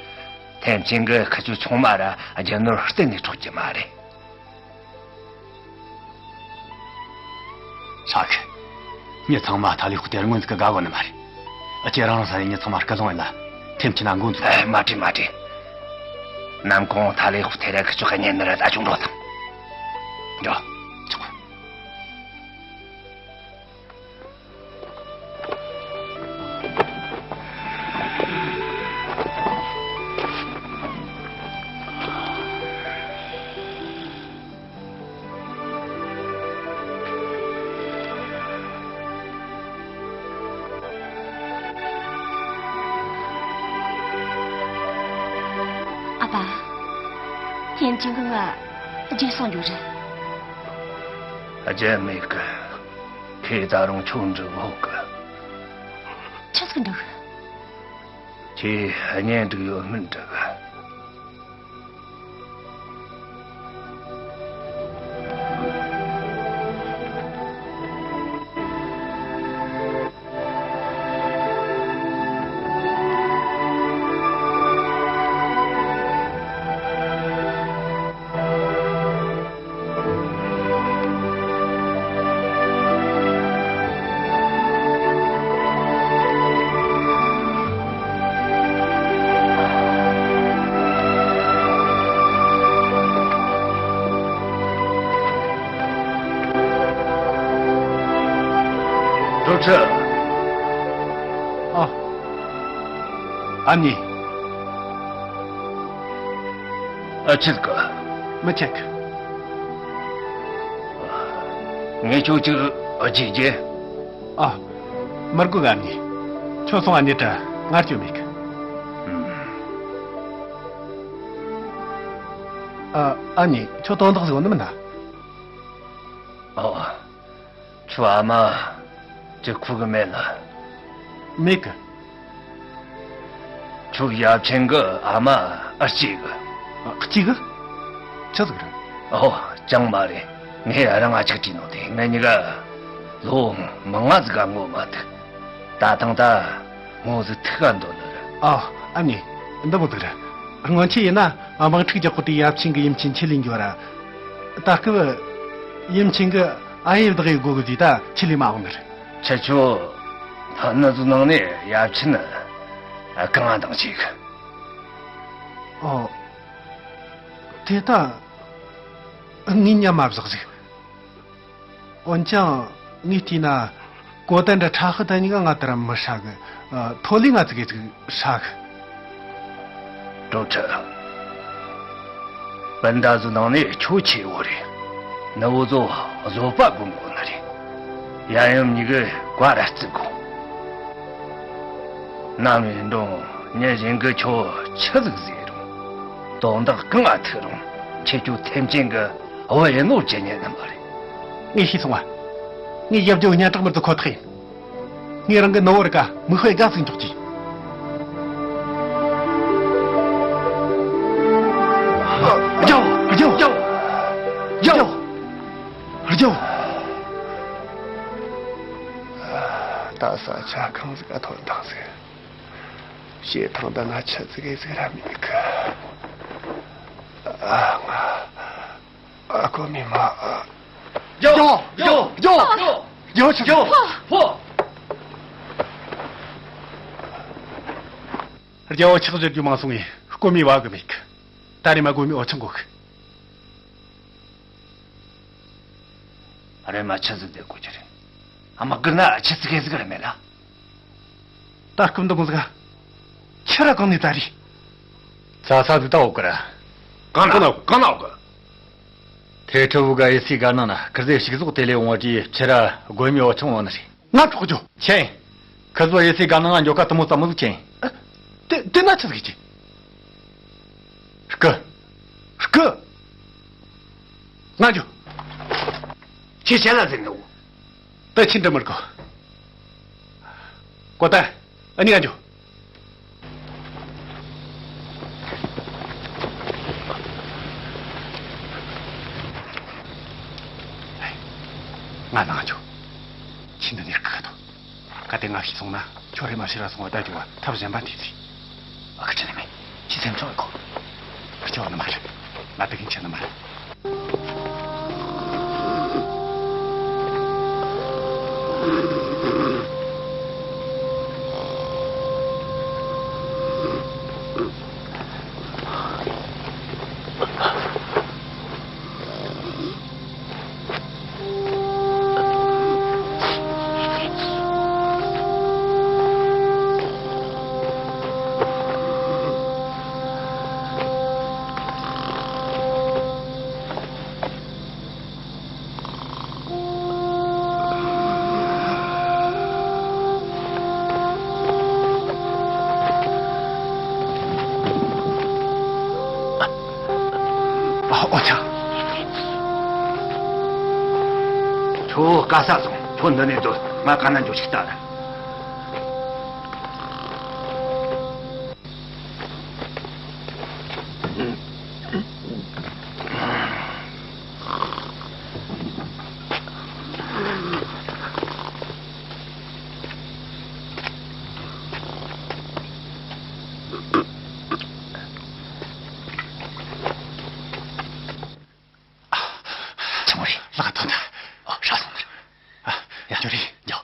ཐེམ་ཆེན་གི་ཁི་ཆོ་ཆུང་མ་ར་རྒྱུ་ནོར་གཏན་ནས་འཕྲོག་རྒྱུ་མ་རེད། ཧྲ་གི། མྱི་ཚང་མ་ཐ་ལི་ཧུ་ཏེ་ར་སྔོན་ཟིག་གི་དགའ་གོ་ནི་མ་རེད། ཨ་ཅེ་རང་རང་ས་ནས་མྱི་ཚང་མ་སྐུ་སློང་ཡིན་ལ། ཐེམ་ཆེན་ན་མགོ་འཛུགས། ཨེ་མ་དྲིས་མ་དྲིས། ནམ་གུང་ཐ་ལི་ཧུ་ཏེ་ར་ཁི་ཆོ་ཁ་ཉན་ནི་ར་ད་ཅུང་འགྲོ་དང་། འགྲོ། ཆོག་པ། ཡིན་ཅིང་གི་ང་རྗེས་སོང་རྒྱུ་རེད། རྒྱལ་མེད་གི། ཁོས་ད་རུང་ཁྱོད་འདྲི་གོ་གི། ཆི་ཟིག་འདྲི་གི། ཁྱོས་གཉེན་སྒྲིག་ཡོད་མིན་འདྲི་གི། ཀྲུའུ་ཁྲི། ཨ། ཨ་ནི། ཨ། ཆི་ཟིག་གི། མི་ཆེག་ངས་ཁྱོད་ཅིག་ཨ་ཅིག་རྗེ། ཨ། མི་དགོས་ག་ནི། ཁྱོད་སོང་ཨ་ནི་དྲ་ངར་སྐྱོ་མེད་གི། ཨ། ཨ་ནི་ཁྱོད་དོན་དག་ཟིག་ཡོད་ནི་མིན་ན། ཨོ། ཁྱོད་ཨ་མ་ཅིག་ཁུག་གི་མེད་ལ། མེད་གི། ཁྱོད་ཡབ་ཆེན་གི་ཨ་མ་ཨ་གཅིག་གི། ཨ། གཅིག་གི། ཆི་ཟིག་རེད། ཨོ། ཅང་མ་རེད། ངས་རང་ཨ་ཅག་ཅིག་ནོ་དེ་ངེད་གཉིས་ཀ་ལོ་མང་ང་ཟིག་ག་ངོ་མ་ཐུག་ད་ཐེངས་ད་ངོ་ཟིག་ཐུག་ག་འདོད་ནི་རེད། ཨོ། ཨ་ནི། འདི་མོ་ཟིག་རེད། སྔོན་ཆད་ཡིན་ན་དམག་འཁྲུག་རྒྱག་གོ་དུས་ཡབ་ཆེན་གི་ཡུམ་ཆེན་ཁྲིད་ལས་འགྱོ་ར། ད་སྐབས་ཡུམ་ཆེན་གི་ཨ་ཡེ་བདག་ཡེ་དགོ་གི་དུས་ད་ཁྲིད་ལས་མ་འོང་ནི་རེད། ཁྱེད་ཆོ་ཕ་ནི་ཚོ་ནང་ནས་ཡབ་ཆེན་གང་ང་འདང་ཆེ་གི། ཨོ། དེ་ད་ངས་མཉམ་མ་བཞག་ཟིག་འོན་ཀྱང་ངས་བལྟས་ན་གོ་དན་འདྲ་ཁྲ་ཧི་ད་གཉིས་ཀ་ང་ལྟར་མི་ཧྲ་གི། ཨ། ཐོ་ལི་ང་ཙི་གེ་ཙིག་ཧྲ་གི། ཀྲོ་ཁྲི། སྤུན་ཟླ་ཚོའི་ནང་ནས་ཁྱོད་ཆེ་བོ་རེད། ནུ་བོ་ཚོ་བཟོད་པ་སྒོམ་དགོས་ནི་རེད། ཡབ་ཡུམ་གཉིས་ཀས་བཀའ་ར་བརྩི་དགོས། ནམ་ཡིན་རུང་ཉིན་གཞན་གྱི་ཁྱོད་ཆི་ཟིག་ཟེར་རུང་དོན་དག་གང་ང་ཐུག་རུང་ཁྱེད་ཆོ་ཐེམ་ཅན་གྱི་བུ་ཡིན་ནོ་ཇི་སྙེད་ནི་མ་རེད། ངས་ཤེས་སོང་བ། ངས་ཡབ་རྒྱལ་བོ་སྙན་གྲགས་མི་བརྫི་ཁོ་ཐག་ཡིན། ངས་རང་གི་ནུ་བོ་རི་ཀ་མིག་དཔེ་དགའ་ཟིག་འཇོག་གྱིས། རྒྱལ་བོ། རྒྱལ་བོ། རྒྱལ་བོ། རྒྱལ་བོ། རྒྱལ་བོ། ད་ས་ཆ་གང་ཟིག་ག་ཐོན་དང་ཟིག་བྱེ་ཐང་འདི་ན་ཆི་ཟིག་གེ་ཟིག་ར་མེད་གི། ཨ། ང་། ཨ། གོ་མི་མ། རྒྱལ་བོ། རྒྱལ་བོ། རྒྱལ་བོ། རྒྱལ་བོ་ཆི་ཟིག་ཕོ། རྒྱལ་བོ་ཆག་བཞུར་རྒྱུ་མང་སོང་ངས་སྐོར་མི་བ་གི་མེད་གི། ད་རེས་མ་སྒོ་མི་འོ་ཆང་གོ་གི། རེམ་མ་ཆི་ཟིག་བསྡད་དགོས་ཀྱི་རེད། ཨ་མ་གིར་ན་ཆི་ཟིག་གེ་ཟིག་ར་མེད་ལ། ད་སྐུ་མདུན་གོང་ཟིག་ཁྱེད་ར་གང་ནས་ད་རེད། ཙ་ས་ཟིག་ད་འོག་གི་ར། གང་ན་གང་ན་འོག་གི། ཐེ་ཁྲི་བུ་ག་ཨེ་སི་ག་ནང་ན་ཁིར་ཟེ་ཞིག་ཟོག་དེ་ལས་འོང་བ་དེ་ཁྱེད་ར་སྒོ་མི་འོ་ཆང་འོང་ནི་རེད། ང་ཆོག་རྒྱུ། ཆེན། ཁི་ཟོ་ཡེ་སི་ག་ནང་ང་འགྱོ་ཁ་དུ་མོ་ཙམ་མོ་ཟིག་ཆེན། ཨ། དེ་དེ་ན་ཆི་ཟིག་ཆེ། སྐུ། སྐུ། ང་འགྱོ། ཁྱེད་ཆེན་ལ་ཟེར་ནོ། ད་ཕྱིན་འགྲོ་མི་དགོས། གོ་ད། ཨ་ནི་ང་འགྱོ། ང་ནང་འགྱོ། ཁྱིམ་དུ་ནས་ཁ་ཐོ། ག་དེ་ང་ཤི་སོང་ན་ཁྱོད་རེ་མ་ཤི་ར་སོང་བ་ད་འགྱོ་བ་ཐབས་གཞན་པ་འདི་ཚེ། ཨ་ཁུ་ཁྲི་ནི་མེད། ཁྱི་སེམས་ཆུང་གོ། ཁྱོད་ནི་མ་རེད། ང་དེ་གིན་ཆེ་ནི་མ་རེད། པ་ས་སོང་། ཁྱོད་འདི་ནས་སྡོད། ང་ག་ན་འགྱོ་ཞིག་ལྟ་ར། ཆུང་མ་རེད། ལག་ཐོན་ད། ཨོ། ཧྲ་སོང་ནི་རེད། ཨ། ཡ། འགྱོ་རེད། འགྱོ།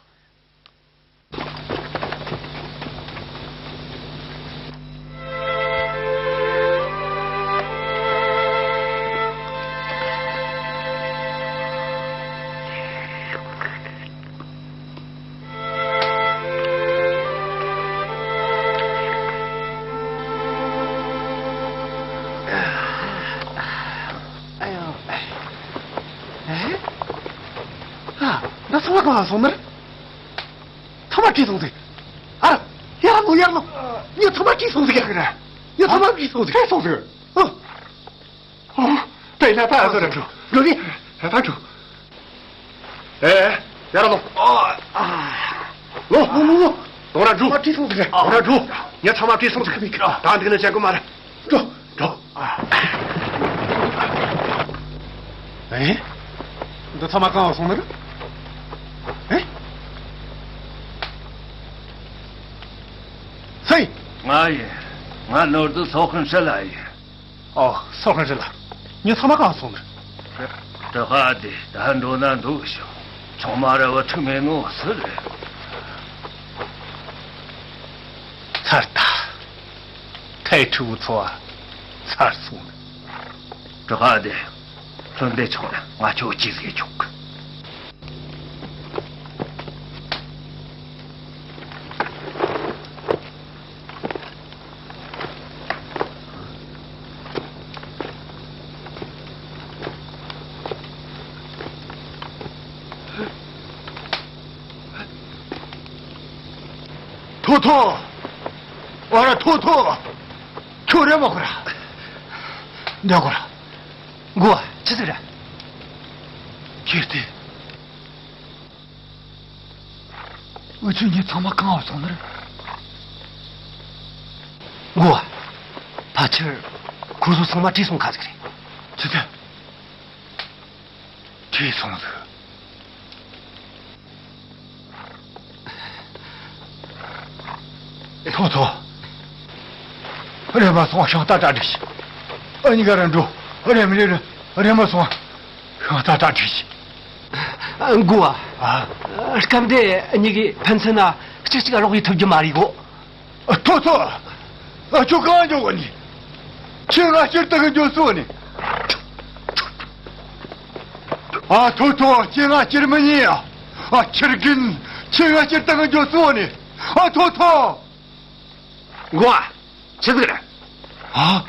ཨ་ཡོ། ཨེ། ཨ། ད་ཚང་མ་གང་སོང་ནི་རེད། ཚང་མ་བྲོས་སོང་ཟིག་ཨ། ཡར་ལོངས། ཡར་ལོངས། ངས་ཚང་མ་བྲོས་སོང་ཟིག་ངས་ཚང་མ་བྲོས་སོང་ཟིག་བྲོས་སོང་ཟིག་ཨ། ཨོ། དེ་ལ་ད་ཨ་ཟོ་ར་འགྲོ། འགྲོ་གི། ད་འགྲོ། ཨེ། ཡར་ལོངས། ཨོ། ཨ། ལོངས། ལོངས། ལོངས། ལོངས་ར་འགྲོ། ཚང་མ་བྲོས་སོང་ཟིག་ལོངས་ར་འགྲོ། ངས་ཚང་མ་བྲོས་སོང་ཟིག་ད་འདི་ནས་བྱེད་དགོས་མ་རེད། འགྲོ། འགྲོ། ཨེ། འདི་ཚང་མ་གང་ལ་སོང་ནི་རེད། ཨེ། སུ་ཡིན། ང་ཡིན། ང་ནོར་བུ་སོག་ཁང་ཧྲི་ལ་ཡིན། ཨོ། སོག་ཁང་ཧྲི་ལ། ངས་ཚང་མ་གང་ལ་སོང་ནི་རེད། དྲི་ཁ་དེ་ད་འགྲོ་ན་འདུག་ཤོག་ཆུང་མ་ར་བུ་ཐུག་མེད་ནོ་སུ་རེད། ཚར་ད། ཐའི་ཕྲུ་གུ་འཚོ་བ་ཚར་སོང་ནི། དྲི་ཁ་དེ། ལྷོད་བསྡད་ཆོག་ན་ང་ཁྱོད་གཅིག་བཟས་ཆོག་གི། ཐོ་ཐོ། ཨོ་ར་ཐོ་ཐོ། ཁྱོད་རེད་མ་ཁོ་ར། འདི་ཁོ་ར། མགོ་བ། ཆི་ཟིག་རེད། ཁྱེད་དེ། འུ་ཆོ་གཉིས་ཚང་མ་གང་བ་སོང་ནི་རེད། མགོ་བ། ཕལ་ཆེར་ཁོ་ཚོ་ཚང་མ་བྲོས་སོང་ཁ་ཟིག་རེད། ཆི་ཟིག་བྲོས་སོང་ཟིག་ཐོ་ཐོ། རེམ་མ་སོང་ཤིང་རྟ་གྲ་སྒྲིག་བྱོས། འུ་གཉིས་ཀ་ར་འགྲོ། རེམ་རེམ་རེམ་མ་སོང་ཤིང་རྟ་གྲ་སྒྲིག་བྱོས། མགོ་བ། ཨ། སྐབས་འདི་འུ་གཉིས་ཀྱིས་ཕན་ཚུན་ན་གཅིག་གཅིག་རོགས་ཡེད་ཐུབ་རྒྱུ་མ་རེད་གོ། ཐོ་ཐོ། ཨ། ཁྱོད་གང་འགྱོ་གོ་ནི། ཁྱོད་ང་ཕྱིར་ལྟ་གི་འགྱོ་སོང་ནི། ཨ། ཐོ་ཐོ། ཁྱོད་ང་ཕྱིར་མི་ཉན་ཡ། ཨ། ཁྱི་རྒན། ཁྱོད་ང་ཕྱིར་ལྟ་གི་འགྱོ་སོང་ནི། ཨ། ཐོ་ཐོ། མགོ་བ། ཆི་ཟིག་རེད། ཨ།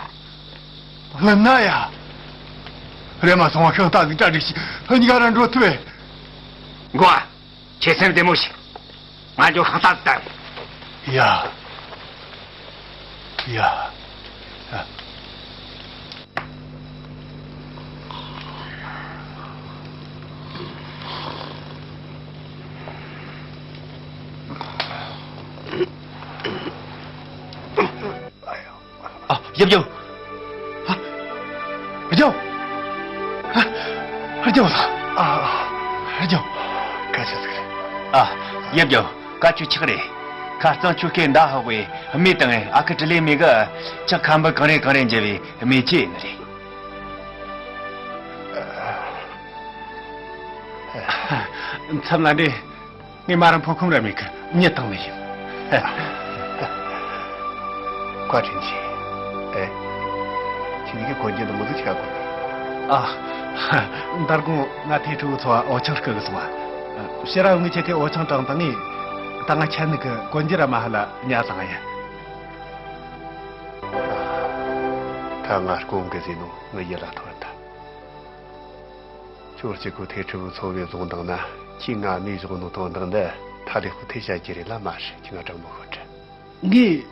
ལན་ན་ཡ། རེམ་མ་སོང་ཤིང་རྟ་ཟིག་གྲ་སྒྲིག་བྱོས། འུ་གཉིས་ཀ་ར་འགྲོ་ཐུབ་པས། མགོ་བ། ཁྱེད་སེམས་བདེ་མོ་བྱོས། ང་འགྱོ་ཤིང་རྟ་ཟིག་བཏབ། ཡ། ཡ། ཡ། ཨ། ཡབ་རྒྱལ། ཨ། རྒྱལ། ཨ། རྒྱལ་ལགས། ཨ། རྒྱལ། སྐད་ཆ་ཟིག་རེད། ཨ། ཡབ་རྒྱལ། སྐད་ཆ་ཆི་ཟིག་རེད། ཁ་རྩང་ཆུ་སྐེ་མདའ་ཧ་བའི་རྨས་དང་ཨ་ཁུ་ཀྲི་ལེ་མི་གི་ཁྱི་ཁམ་བུ་གང་རེ་གང་རེ་འཇལ་བའི་རྨས་ཅི་ནི་རེད། མཚམས་ལ་འདི། ངས་མ་རང་ཕོ་ཁུམ་ར་མེད་གི་མྱི་བཏང་ནི་ཡིན། བཀའ་དྲིན་ཆེ། ཨེ། ཁྱེད་གཉིས་ཀྱིས་གོན་རྒྱུ་འདི་མོ་ཟིག་ཆ་གོ་ནི། ཨ། མདང་དགོང་ང་ཐེ་ཕྲུ་གུ་ཚོ་བ་འོ་ཆང་སྐུལ་གི་སོང་བ། ཕྱི་ར་ངས་ཁྱེད་ཀྱི་འོ་ཆང་དྲངས་བཏང་ངས། ད་ང་ཆ་ནི་གི་གོན་རྒྱུ་ར་མ་ཧ་ལ་ཉལ་བཏང་ཡ། ད་ང་སྐོང་གི་ཟེར་ནོ་ངའི་ཡིད་ལ་ཐོན་ད། ཁྱོད་གཅིག་པུ་ཐེ་ཕྲུ་གུ་འཚོ་བའི་བཟུང་དང་ན། ཁྱེད་ང་མི་བཟུང་ནོ་དོན་དག་འདི་ཐ་ལེ་ཁུ་ཐེ་བྱ་རྒྱུ་རེད་ལ་མ་རེད། ཁྱེད་ང་དྲང་མོ་ཤོད་དྲ། ངས།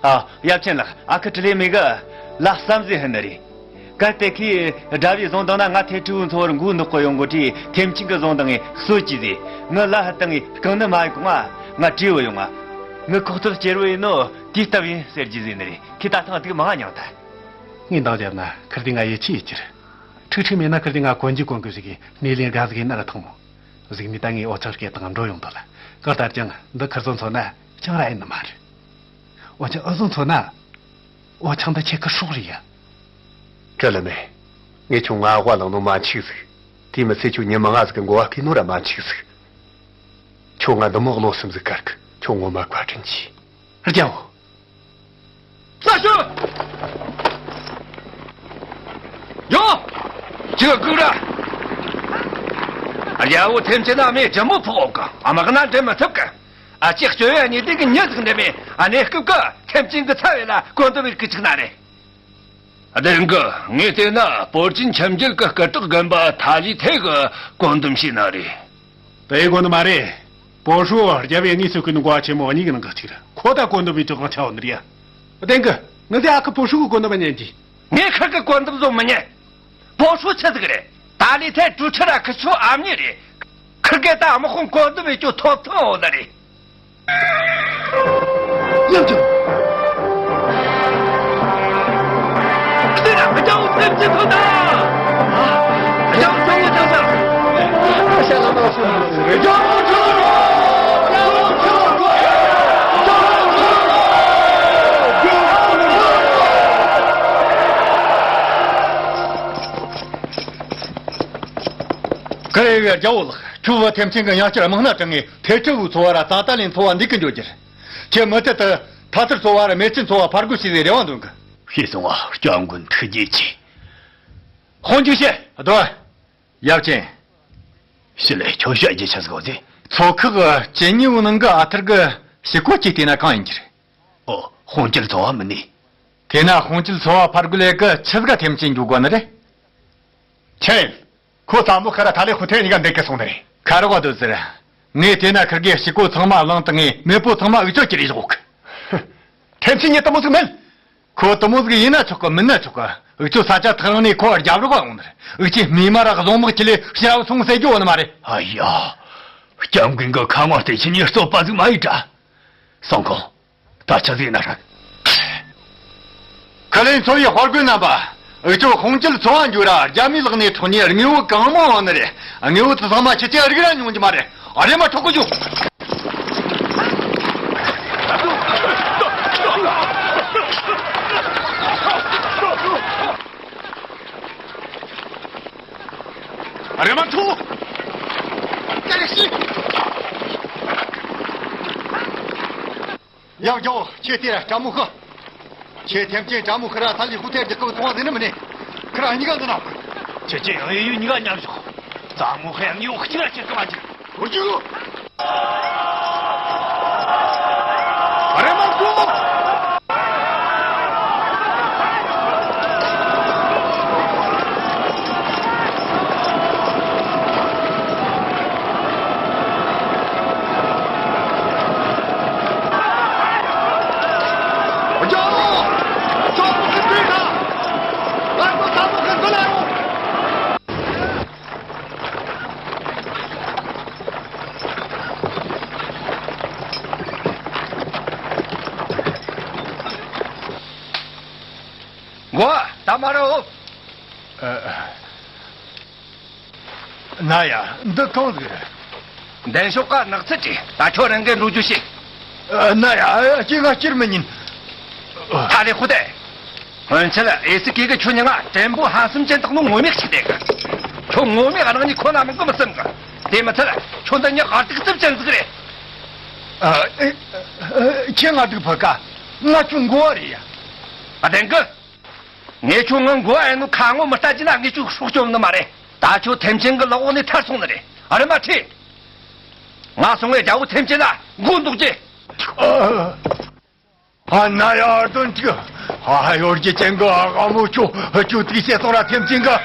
ཨ། ཡབ་ཆེན་ལགས། ཨ་ཁུ་ཀྲི་ལེ་མི་གི་ལ་བསམ་གཟས་ཧི་ནི་རེད། གལ་ཏེ་ཁོས་དགྲ་བོས་བཟུང་བཏང་ན། ང་ཐེ་ཁྲི་བོའི་ཚོ་བར་མགོ་འདོགས་གི་ཡོང་གི་རེད། ཐེམ་ཆེན་གིས་བཟུང་བཏང་ངས་གསོད་རྒྱུ་རེད། ངའི་ལག་ཏུ་ངས་རྐང་སྣམ་མ་ཡོད་གོང་ང་ང་བྲོས་ཡོང་ང་། ངའི་ཁོག་རྩར་ཅེར་བོ་ཡིན་ནོ་དེའི་སྟབས་ཡིན་ཟེར་རྒྱུ་ཟེར་ནི་རེད། ཁོས་ད་ཐེངས་སྡུག་མང་མྱངས་ཐལ། ངས་འདང་བརྒྱབ་ན་ཁིར་དེ་ང་ཡིད་ཆེས་ཡོད་ཀྱི་རེད། ཁྲིག་ཁྲིག་མེད་ན་ཁིར་དེ་ང་གོན་རྒྱུ་གོན་གི་ཞིག་གི་སྣེ་ལེན་དགའ་ཟིག་ཡིན་ན་ར་ཐང་མོ། གཟུགས་ནི་ད་ངས་འོ་ཆང་སྐད་དང་འགྲོ་ཡོང་དོ་ལ། གང་ལྟར་ཀྱང་འདི་ཁིར་ཚོ་མཚོན་ན་ཅང་ར་ཡིན་ནི་མ་རེད། འོ་ཅང་ཨུ་ཚོ་མཚོན་ན། འོ་ཆང་འདི་ཁྱེད་ཀྱི་སྲོག་རེད་ཡ། བཀྲ་ལ་མེད། ངས་ཁྱོད་ང་དབང་བླངས་ནོ་མ་འཆིག་ཟིག་དེ་མི་ཚད་ཁྱོད་ཉི་མ་ང་ཟིག་གི་མགོ་བ་བཀོད་ནོ་ར་མ་འཆིག་ཟིག་ཁྱོད་ང་འདི་མོ་བློ་སེམས་ཟིག་དཀར་གི། ཁྱོད་ངོ་མ་བཀའ་དྲིན་ཆེ། རྒྱལ་བོ། ས་ཞོ། ཡོ། ཅི་གི་ར། རྒྱལ་བོ་ཐེམ་ཆེན་ན་མེ་ཇི་མོ་ཕོག་གི། ཨ་མ་གི་ན་འདྲེ་མི་ཐུབ་གི། ཨ་ཅེ་སྤྱོད་ཡ་ཉེ་དུས་ཀྱི་མྱི་ཟིག་འདྲེ་མེད། ཨ་ནེ་སྐུབ་གི་ཐེམ་ཆེན་གི་ཚ་བའི་ལ་གོ་འདུ་བའི་སྐུ་ཅིག་ན་རེད། བདེན་གི། ངས་བལྟས་ན་པོར་ཅིན་ཁྱིམ་རྒྱུད་ཀྱི་སྐུ་དྲག་རྒན་པ་ཐ་ལི་ཐེ་གི་བཀོད་འདོམས་བྱས་ན་རེད། དེ་གོ་ནི་མ་རེད། པོ་ཧྲུའུ་རྒྱལ་བོས་དངོས་སུ་བསྐོས་ནི་འགོ་བ་ཆེན་མོ་གཉིས་ཀྱི་ནང་གི་གཅིག་རེད། ཁོ་ད་བཀོད་འདོམས་པའི་དྲི་དབང་ཆེ་བ་ནི་རེད་ཡ། བདེན་གི། ངས་དེ་ཨ་ཁུ་པོ་ཧྲུའུ་གི་བཀོད་འདོམས་པ་ཉན་གྱིས། ངས་ཁིར་གི་བཀོད་འདོམས་བཟོ་མི་ཉན། པོ་ཧྲུའུ་ཆི་ཟིག་རེད། ད་ལི་ཐེ་ཀྲུའུ་ཁྲི་ར་ཁི་ཆོ་ཨ་མྱེས་རེད། ཁིར་གེ་ད་དམག་དཔུང་བཀོད་འདོམས་བྱེད་རྒྱུ་ཐོབ་ཐང་ཡོད་ནི་རེད། ཡང་ཅིག་ཁྱེད་རང་རྒྱལ་བོ་ཐེམ་ཆེན་ཐོན་ཐལ། རྒྱལ་བོ་ཐེམ་ཆེན་ཐོན་ཐལ། རྒྱལ་བོ་ཁྱོད་རང་། རྒྱལ་བོ་ཁྱོད་རང་། རྒྱལ་བོ་ཁྱོད་རང་། རྒྱལ་བོ་ཁྱོད་རང་། ཀ་རེ་བའི་རྒྱལ་བོ་ལགས། ཁྱོད་བུ་ཐེམ་ཆེན་གྱི་ཡང་བསྐྱར་དམག་སྣ་དྲངས་ངས་ཐེ་ཁྲི་བོའི་ཚོ་བ་ར་ཙ་ཏ་ལིན་ཚོ་བ་འདི་གི་འགྱོ་རྒྱུ་རེད། ཁྱེད་མུ་མཐུད་དུ་ཐ་ཐར་ཚོ་བ་ར་མེ་ཆི་ཚོ་བ་ཕར་རྒོལ་བྱས་ཏེ་རེ་བ་འདོན་གི། ཤེས་སོང་ང་། སྐྱབས་མགོན་ཐུགས་རྗེ་ཆེ། དཔུང་འཇུག་བྱེད། སྡོད། ཡབ་ཆེན། ཞི་ལི་ཁྱོད་བཤད་རྒྱུ་ཆི་ཟིག་ཡོད་ཟེ། ཚོ་ཁག་ཇེ་ཉེ་བོའི་ནང་གི་ཨ་ཐར་གི་ཕྱི་སྐོར་གྱི་བལྟས་ན་གང་ཡིན་གྱི་རེད། ཨོ། དཔུང་སྐྱིད་ཚོ་བ་མིན་ནི། དེས་ན་དཔུང་སྐྱིད་ཚོ་བ་ཕར་རྒོལ་ལས་གི་ཆི་ཟིག་ག་ཐེམ་ཆེན་འགྱོ་དགོས་ནི་རེད། ཆེན། ཁོ་ཙ་མོ་ཁ་ར་ཐ་ལེ་ཧུ་ཐེ་གཉིས་ཀ་འདེད་གི་སོང་ནི་རེད། ཁ་རོག་བ་སྡོད་ཟེར། ངས་བལྟས་ན་ཁིར་གེ་ཕྱི་སྐོར་ཚང་མ་བླངས་བཏང་ངས་མེས་པོ་ཚང་མ་འུ་ཅོ་ཁྱེར་རེ་བཞག་གི། ཧུ། ཐེམ་ཆེན་ཉིད་དེ་མོ་ཟིག་མིན། ཁོ་དེ་མོ་ཟིག་ཡིན་ན་ཆོག་གི། མིན་ན་ཆོག་གི། འུ་ཅོ་ས་ཆ་ཐག་རིང་ནས་ཁོ་རྒྱབ་རོགས་ཡོང་ནི་རེད། འུ་ཅོས་རྨས་མ་ར་གཟུགས་མོ་ཁྱེར་ལས་ཕྱིར་ར་སོང་ཟེར་རྒྱུ་ཡོད་ནི་མ་རེད། ཨ་ཡ། སྐྱབས་མགོན་གི་ཁ་ངོ་བལྟས་ཕྱིན་ནས་རྩོད་པ་ཟིག་མ་ཡིན་དྲ། སང་ཁོང་། ད་ཆ་ཟིག་ན་ཧྲ། ཁ་ལེན་ཚོ་བའི་དཔའ་རྒོད་རྣམ་པ། འུ་ཅོ་དཔུང་སྐྱིད་ཚོ་བ་འགྱོ་ར་རྒྱ་མིའི་ལག་ནས་འཕྲོག་ནས་དངོས་བོ་གང་མང་ཡོད་ནི་རེད། དངོས་བོ་དེ་ཚང་མ་ཁྱེད་ཀྱིས་རིག་ར་མྱོང་རྒྱུ་མ་རེད། ཨ་རེ་མ་འཕྲོག་གི་འགྱོ། ཨ་རེ་མ་འཕྲོག། ཡང་རྒྱལ་བོ། ཁྱེད་དེ་ར་དྲ་མོ་ཤི། ཁྱེད་ཐེམ་ཆེན་དྲ་མོ་ཤི་ར་ཐ་ལི་ཧུ་ཐེ་རྒྱག་གི་ཚོང་བ་ཟིན་ནི་མིན་ནི། ཁི་ར་གཉིས་ཀ་འདི་ན། ཁྱེད་ཀྱིས་ཡང་ཡུལ་གཉིས་ཀ་མཉམ་ཞོག་ཙ་མོ་ཤི་ཡང་ཡོག་གཅིག་ར་ཁྱེར་གི་མ་འཇུག་འུ་ཅུ། ཨ་རེ་མ་འགྲོ། འགོ་ད་མ་ར་འོ། ཨ། ན་ཡ། འདི་གང་ཟིག་རེད། འདན་ཤོག་ཀ་ནགས་ཚལ་བྲིས། ད་ཁྱོད་རང་གིས་འགྲོ་རྒྱུ་བྱེད། ཨ། ན་ཡ། ཨ། ཁྱེད་ང་སྐྱུར་མི་ཉན། ཐ་ལེ་ཧུ་ཐེ། སྔོན་ཆད་ཨེ་སི་ཀེ་གིས་ཁྱོད་མྱི་ང་བྲན་པོ་ཧང་སུམ་ཅན་བཏང་ནོ་ངོ་མས་ཤེས་བསྡད་གི། ཁྱོད་ངོ་མས་རང་ཉིད་ཁོ་ན་མིན་གི་མི་སེམས་གི། དེ་མི་ཚད་ཁྱོད་འདི་མྱི་ཨ་ཏིག་རྩུབ་ཅན་ཟིག་རེད། ཨ། ཨེ། ཨེ། ཁྱེད་ང་སྡུག་ཕོད་ཀ་ང་ཁྱོད་མགོ་བ་རེད་ཡ། ཨ། བདེན་གི། ངས་ཁྱོད་ངའི་མགོ་ཨེ་ནོ་ཁ་ངོ་མི་ལྟ་རྒྱུ་ན་ངས་ཁྱོད་སྲོག་སྐྱོབ་ནི་མ་རེད། ད་ཁྱོད་ཐེམ་ཆེན་གི་ལག་འོག་ནས་ཐར་སོང་ནི་རེད། ཨ་རེ་མ་ཁྲིད། ང་སོང་ངས་རྒྱལ་བོ་ཐེམ་ཆེན་ན་མགོ་འདོགས་རྒྱུ། ཨ། ན་ཡ། ཨ། དོན་གཅིག་ཨ། ཡོ་རྒྱུ་ཅན་གི་ཨ་མོ་ཁྱོད་ཁྱོད་དེ་བྱས་སོང་ར་ཐེམ་ཆེན་གི་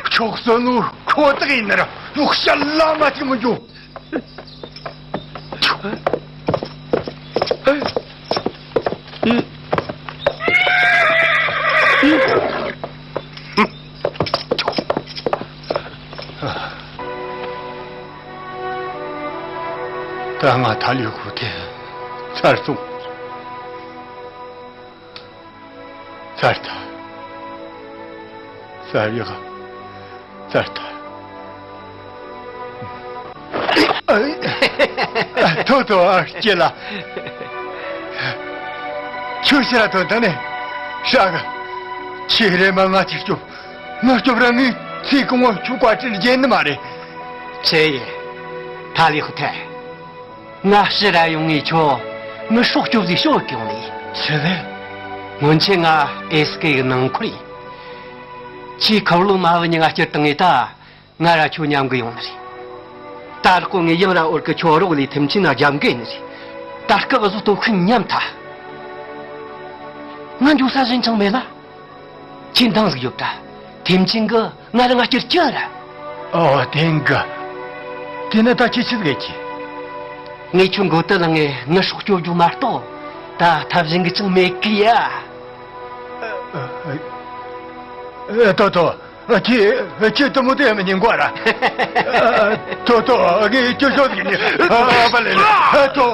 ཁྱོད་གསོད་ནོ་ཁོ་ཐག་ཡིན་ནི་ར། ལོག་ཤ་ལ་མ་ཅིག་མི་འཇུ། ང་ཐ་ལི་ཧུ་ཐེ་ཚར་སོང་། ཚར་ཐལ། ཚར་ཡག་ཚར་ཐལ། ཨ། ཐོ་ཐོ། ཨ། ཁྱེད་ལ། ཁྱོད་ཤི་ར་ཐོན་དང་ནས་ཧྲ་གི། ཁྱེད་རེ་མ་ང་ཅིག་སྐྱོབ། ང་སྐྱོབ་ར་ངའི་ཚེ་གང་བོ་ཁྱོད་བཀའ་དྲིན་རྗེད་ནི་མ་རེད། ཆེ་ཡེ། ཐ་ལི་ཧུ་ཐེ། ང་ཕྱིར་ར་ཡོང་ངས་ཁྱོད་ངའི་སྲོག་སྐྱོབ་ཟིག་ཤོག་གི་ཡོང་ནི། ཆི་ཟེར། སྔོན་ཆད་ང་ཨེ་སི་ཀེ་གི་ནང་འཁོར་ཡིན། ཁྱེད་ཁབ་ལོ་མ་བུ་ཉི་ང་སྐྱུར་བཏང་ངས་ད། ང་ར་ཁྱོད་མཉམ་གི་ཡོང་ནི་རེད། ད་རག་གོ་ངས་ཡང་ར་འོར་གི་ཁྱོད་རོགས་ལས་ཐེམ་ཆེན་ན་རྒྱབ་འགལ་ནི་རེད། ད་སྐབས་བཟོ་སྟོབས་ཤུགས་ཉམས་ཐལ། ང་འགྱོ་ས་གཞན་ཅང་མེད་ལ། ཁྱེད་འདང་ཟིག་ཡོད་ད། ཐེམ་ཆེན་གི་ང་ལ་ང་སྐྱུར་ཅི་ར། ཨོ། དེང་གི། དེ་ན་ད་ཁྱེད་ཆི་ཟིག་གི། ངས་ཁྱོད་མགོ་ཏུ་ལངས་ངས་ངའི་སྲོག་སྐྱོབ་རྒྱུ་མ་གཏོགས། ད་ཐབས་གཞན་གི་ཅང་མེད་གི་ཡ། ཨ། ཨ། ཨ། ཏོ་ཏོ། ཨ། ཁྱེད། ཨ། ཁྱེད་དུ་མོ་དེ་མི་ཉན་གོ་ར། ཨ། ཏོ་ཏོ། ངས་ཁྱོད་ཤོག་གི་ནི། ཨ། པ་ལེ་ལེ། ཨ། ཏོ།